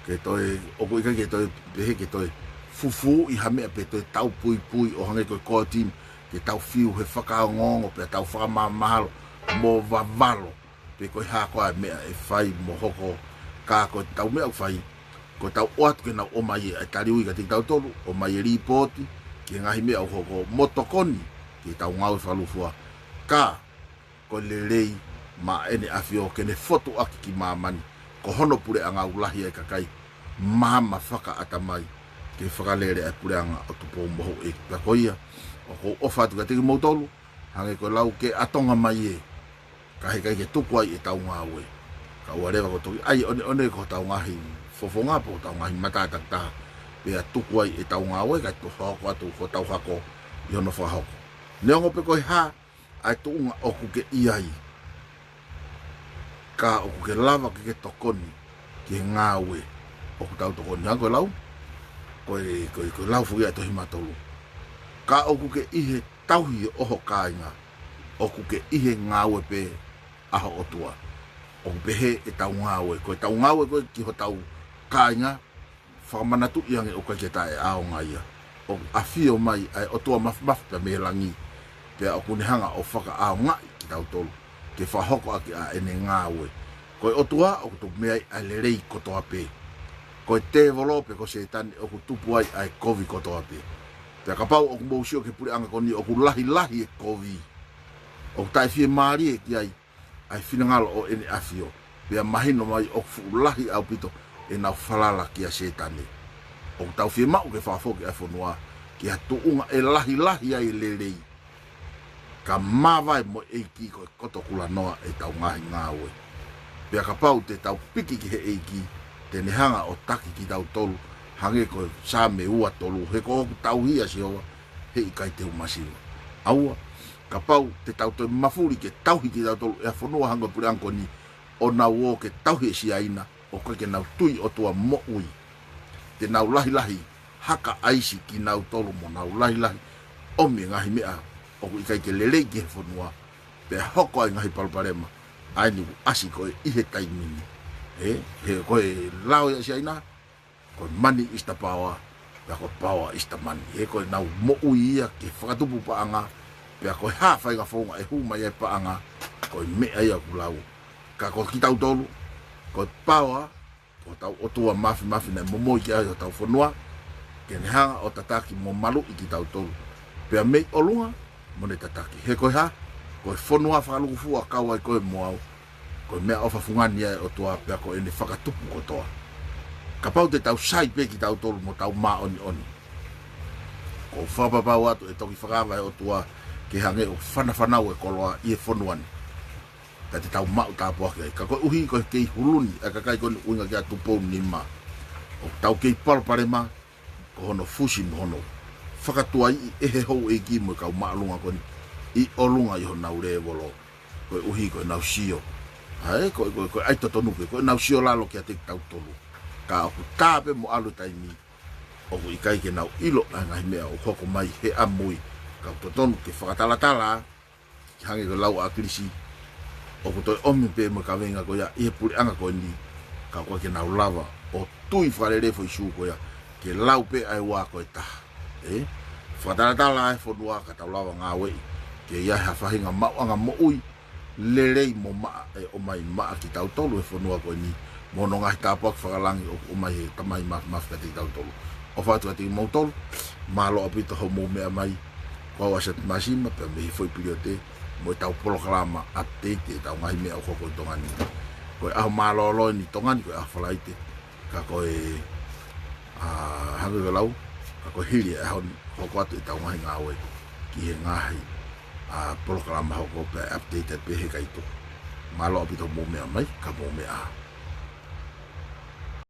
ke toe, ʻoku ʻikai ke toe pehē ke toe fufū ʻi ha meʻa pe toe tau puipui ʻo hangē ko e core team, ke tau fiu he fakaongoongo pea tau fakamāmahalo mo vavalo pe ko e hā koā e meʻa ʻe fai mo hoko. Ka ko ʻetau meʻa ʻoku fai, ko ʻetau ʻoatu ke nau ʻomai ʻa e taliui kiate kitautolu, ʻomai e lipooti ki he ngaahi meʻa ʻoku hoko mo tokoni ki heʻetau ngāue fakalūkufua. Ka ko e lelei maʻa ʻEne ʻAfio ke ne fotu ʻaki ki māmani, ko hono puleʻanga ʻoku lahi ai e kakai maama fakaʻatamai ke fakalele ʻa e puleʻanga ʻo Tupou mo Houʻeiki. Pea ko ia, ʻoku ou ʻofa atu kiate kimoutolu, hangē ko e lau ke ʻatonga mai ē, ka heʻikai ke tuku ai ʻetau ngāue. Ka ʻoua leva kuo toki ʻai ʻoneʻone ko hotau ngaahi fofonga pe ko hotau ngaahi mata takitaha, pea tuku ai ʻetau ngāue, kae tuku hoko atu hotau hako ʻi hono fakahoko. Neongo pe ko e hā ʻa e tuʻunga ʻoku ke ʻi ai, ka ʻoku ke lava ke ke tokoni ki he ngāue ʻoku tau tokoni. Hangē ko e lau, ko e, ko e, ko e lau foki ʻa e Tohi Mātolu. Ka ʻoku ke ʻi he tauhi ʻo ho kāinga, ʻoku ke ʻi he ngāue pē ʻa ho ʻOtua. ʻOku pehē ʻetau ngāue, ko ʻetau ngāue ko ē ki hotau kāinga, fakamanatuʻi ange ʻoku ʻikai ke taʻeʻaonga ia. ʻOku ʻafio mai ʻa e ʻOtua Māfimafi pea mei he langi, pea ʻoku ne hanga ʻo fakaʻaongaʻi kitautolu ke fakahoko ʻaki ʻa ʻene ngāue. Ko e ʻOtua ʻoku tupu mei ai ʻa e lelei kotoa pē. Ko e tēvolo pe ko Sētane ʻoku tupu ai ʻa e kovi kotoa pē. Pea kapau ʻoku mou sio ki he puleʻanga ko eni ʻoku lahilahi e kovi, ʻoku taʻefiemālie ki ai ʻa e finangalo ʻo ʻEne ʻAfio, pea mahino mai ʻoku fuʻu lahi ʻaupito ʻenau falala kia Sētane. ʻOku tau fiemaʻu ke fakafoki ʻa e fonua ki ha tuʻunga ʻe lahilahi ai e lelei, ka māvae mo e ʻEiki ko e koto kulanoa ʻetau ngaahi ngāue. Pea kapau te tau piki ki he ʻEiki, te ne hanga ʻo taki kitautolu, hangē ko e Saame ua tolu, he ko hoku tauhi ʻa Sihova, heʻikai te u masiva. ʻAua, kapau te tau toe mafuli ke tauhi kitautolu ʻe ha fonua hangē ko e puleʻanga ko eni, ʻo nau ō ke tauhi e Siaina, ʻoku ʻikai ke nau tui ʻOtua moʻui, te nau lahilahi haka ʻaisi kinautolu mo nau lahilahi ʻomi e ngaahi meʻa ʻoku ʻikai ke lelei ki he fonua, pea hoko ai e ngaahi palopalema ʻa eni ʻoku ʻasi ko ē ʻi he taimi ni. Ē, he ko e lao ia ʻa Siaina, ko e money is the power, pea ko e power is the money. He ko ʻenau moʻui ia ke fakatupu paʻanga, pea ko e hā e faʻahinga founga ʻe hū mai ai e paʻanga, ko e meʻa ia ʻoku lau. Ka ko kitautolu, ko e power, ko hotau ʻOtua Māfimafi naʻe momoi ki ai hotau fonua, ke ne hanga ʻo tataki mo maluʻi kitautolu. Pea mei ʻolunga, mo ne tataki. He ko e hā, ko e fonua fakalūkufua kau ai koe mo au, ko e meʻaʻofa fungani ia ʻa e ʻOtua pea ko ʻene fakatupu kotoa. Kapau te tau sai pē kitautolu mo tau māʻoniʻoni, ʻoku ou fakapapau atu ʻe toki fakaava ʻe he ʻOtua ke hangē ʻoku fanafanau e koloa ʻi he fonua ni. Pea te tau maʻu tāpuaki ai. Ka koeʻuhi ko e kei hulu ni ʻa e kakai ko eni ʻuhinga kia Tupou Nima, ʻoku tau kei palopalema, ko hono fusi mo hono fakatuaiʻi ʻe he houʻeiki mo e kau māʻolunga ko eni ʻi ʻolunga ʻi honau lēvolo. Koeʻuhi ko ʻenau sio. ʻA ē, ko, ko, ko e ʻai totonu pē, ko ʻenau sio lalo kiate kitautolu. Ka ʻoku tā pē mo ʻalu e taimi, ʻoku ʻikai ke nau ʻilo ʻa e ngaahi meʻa ʻoku hoko mai he ʻamui. Ka ʻoku totonu ke fakatalatala, Hangē ko e lau ʻa ʻAkilisi, ʻoku toe ʻomi pē mo e kaveinga ko ia ʻi he puleʻanga ko eni, ka ʻoku ʻikai ke nau lava ʻo tui fakalelei e foʻi sū ko ia, ke lau pē ʻa e ua ko e taha. Ē? Fakatalatala e fonua ka tau lava ngāueʻi, ke ʻi ai ha faʻahinga maʻuʻanga moʻui lelei mo maʻa ʻe ʻomai maʻa kitautolu he fonua ko eni, mo hono ngaahi tāpuaki fakalangi ʻoku ʻomai he Tamai Māfimafi kiate kitautolu. ʻOfa atu kiate kimoutolu, mālō ʻaupito hoʻomou meʻa mai, ko au ʻa Seti Māsima, pea mei he foʻi piliote, mo ʻetau polokalama update ʻetau ngaahi meʻa ʻoku hoko ʻi Tonga ni. Ko e ʻaho mālōlō eni ʻi Tonga ni, ko e ʻaho Falaite, ka ko e, ʻa, hangē ko e lau, ka ko e hili e ʻaho ni, hoko atu ʻetau ngaahi ngāue ki he ngaahi, ʻa, polokalama hoko pea update pē he kaituku. Mālō ʻaupito hoʻomou meʻa mai, ka mou meʻa ā.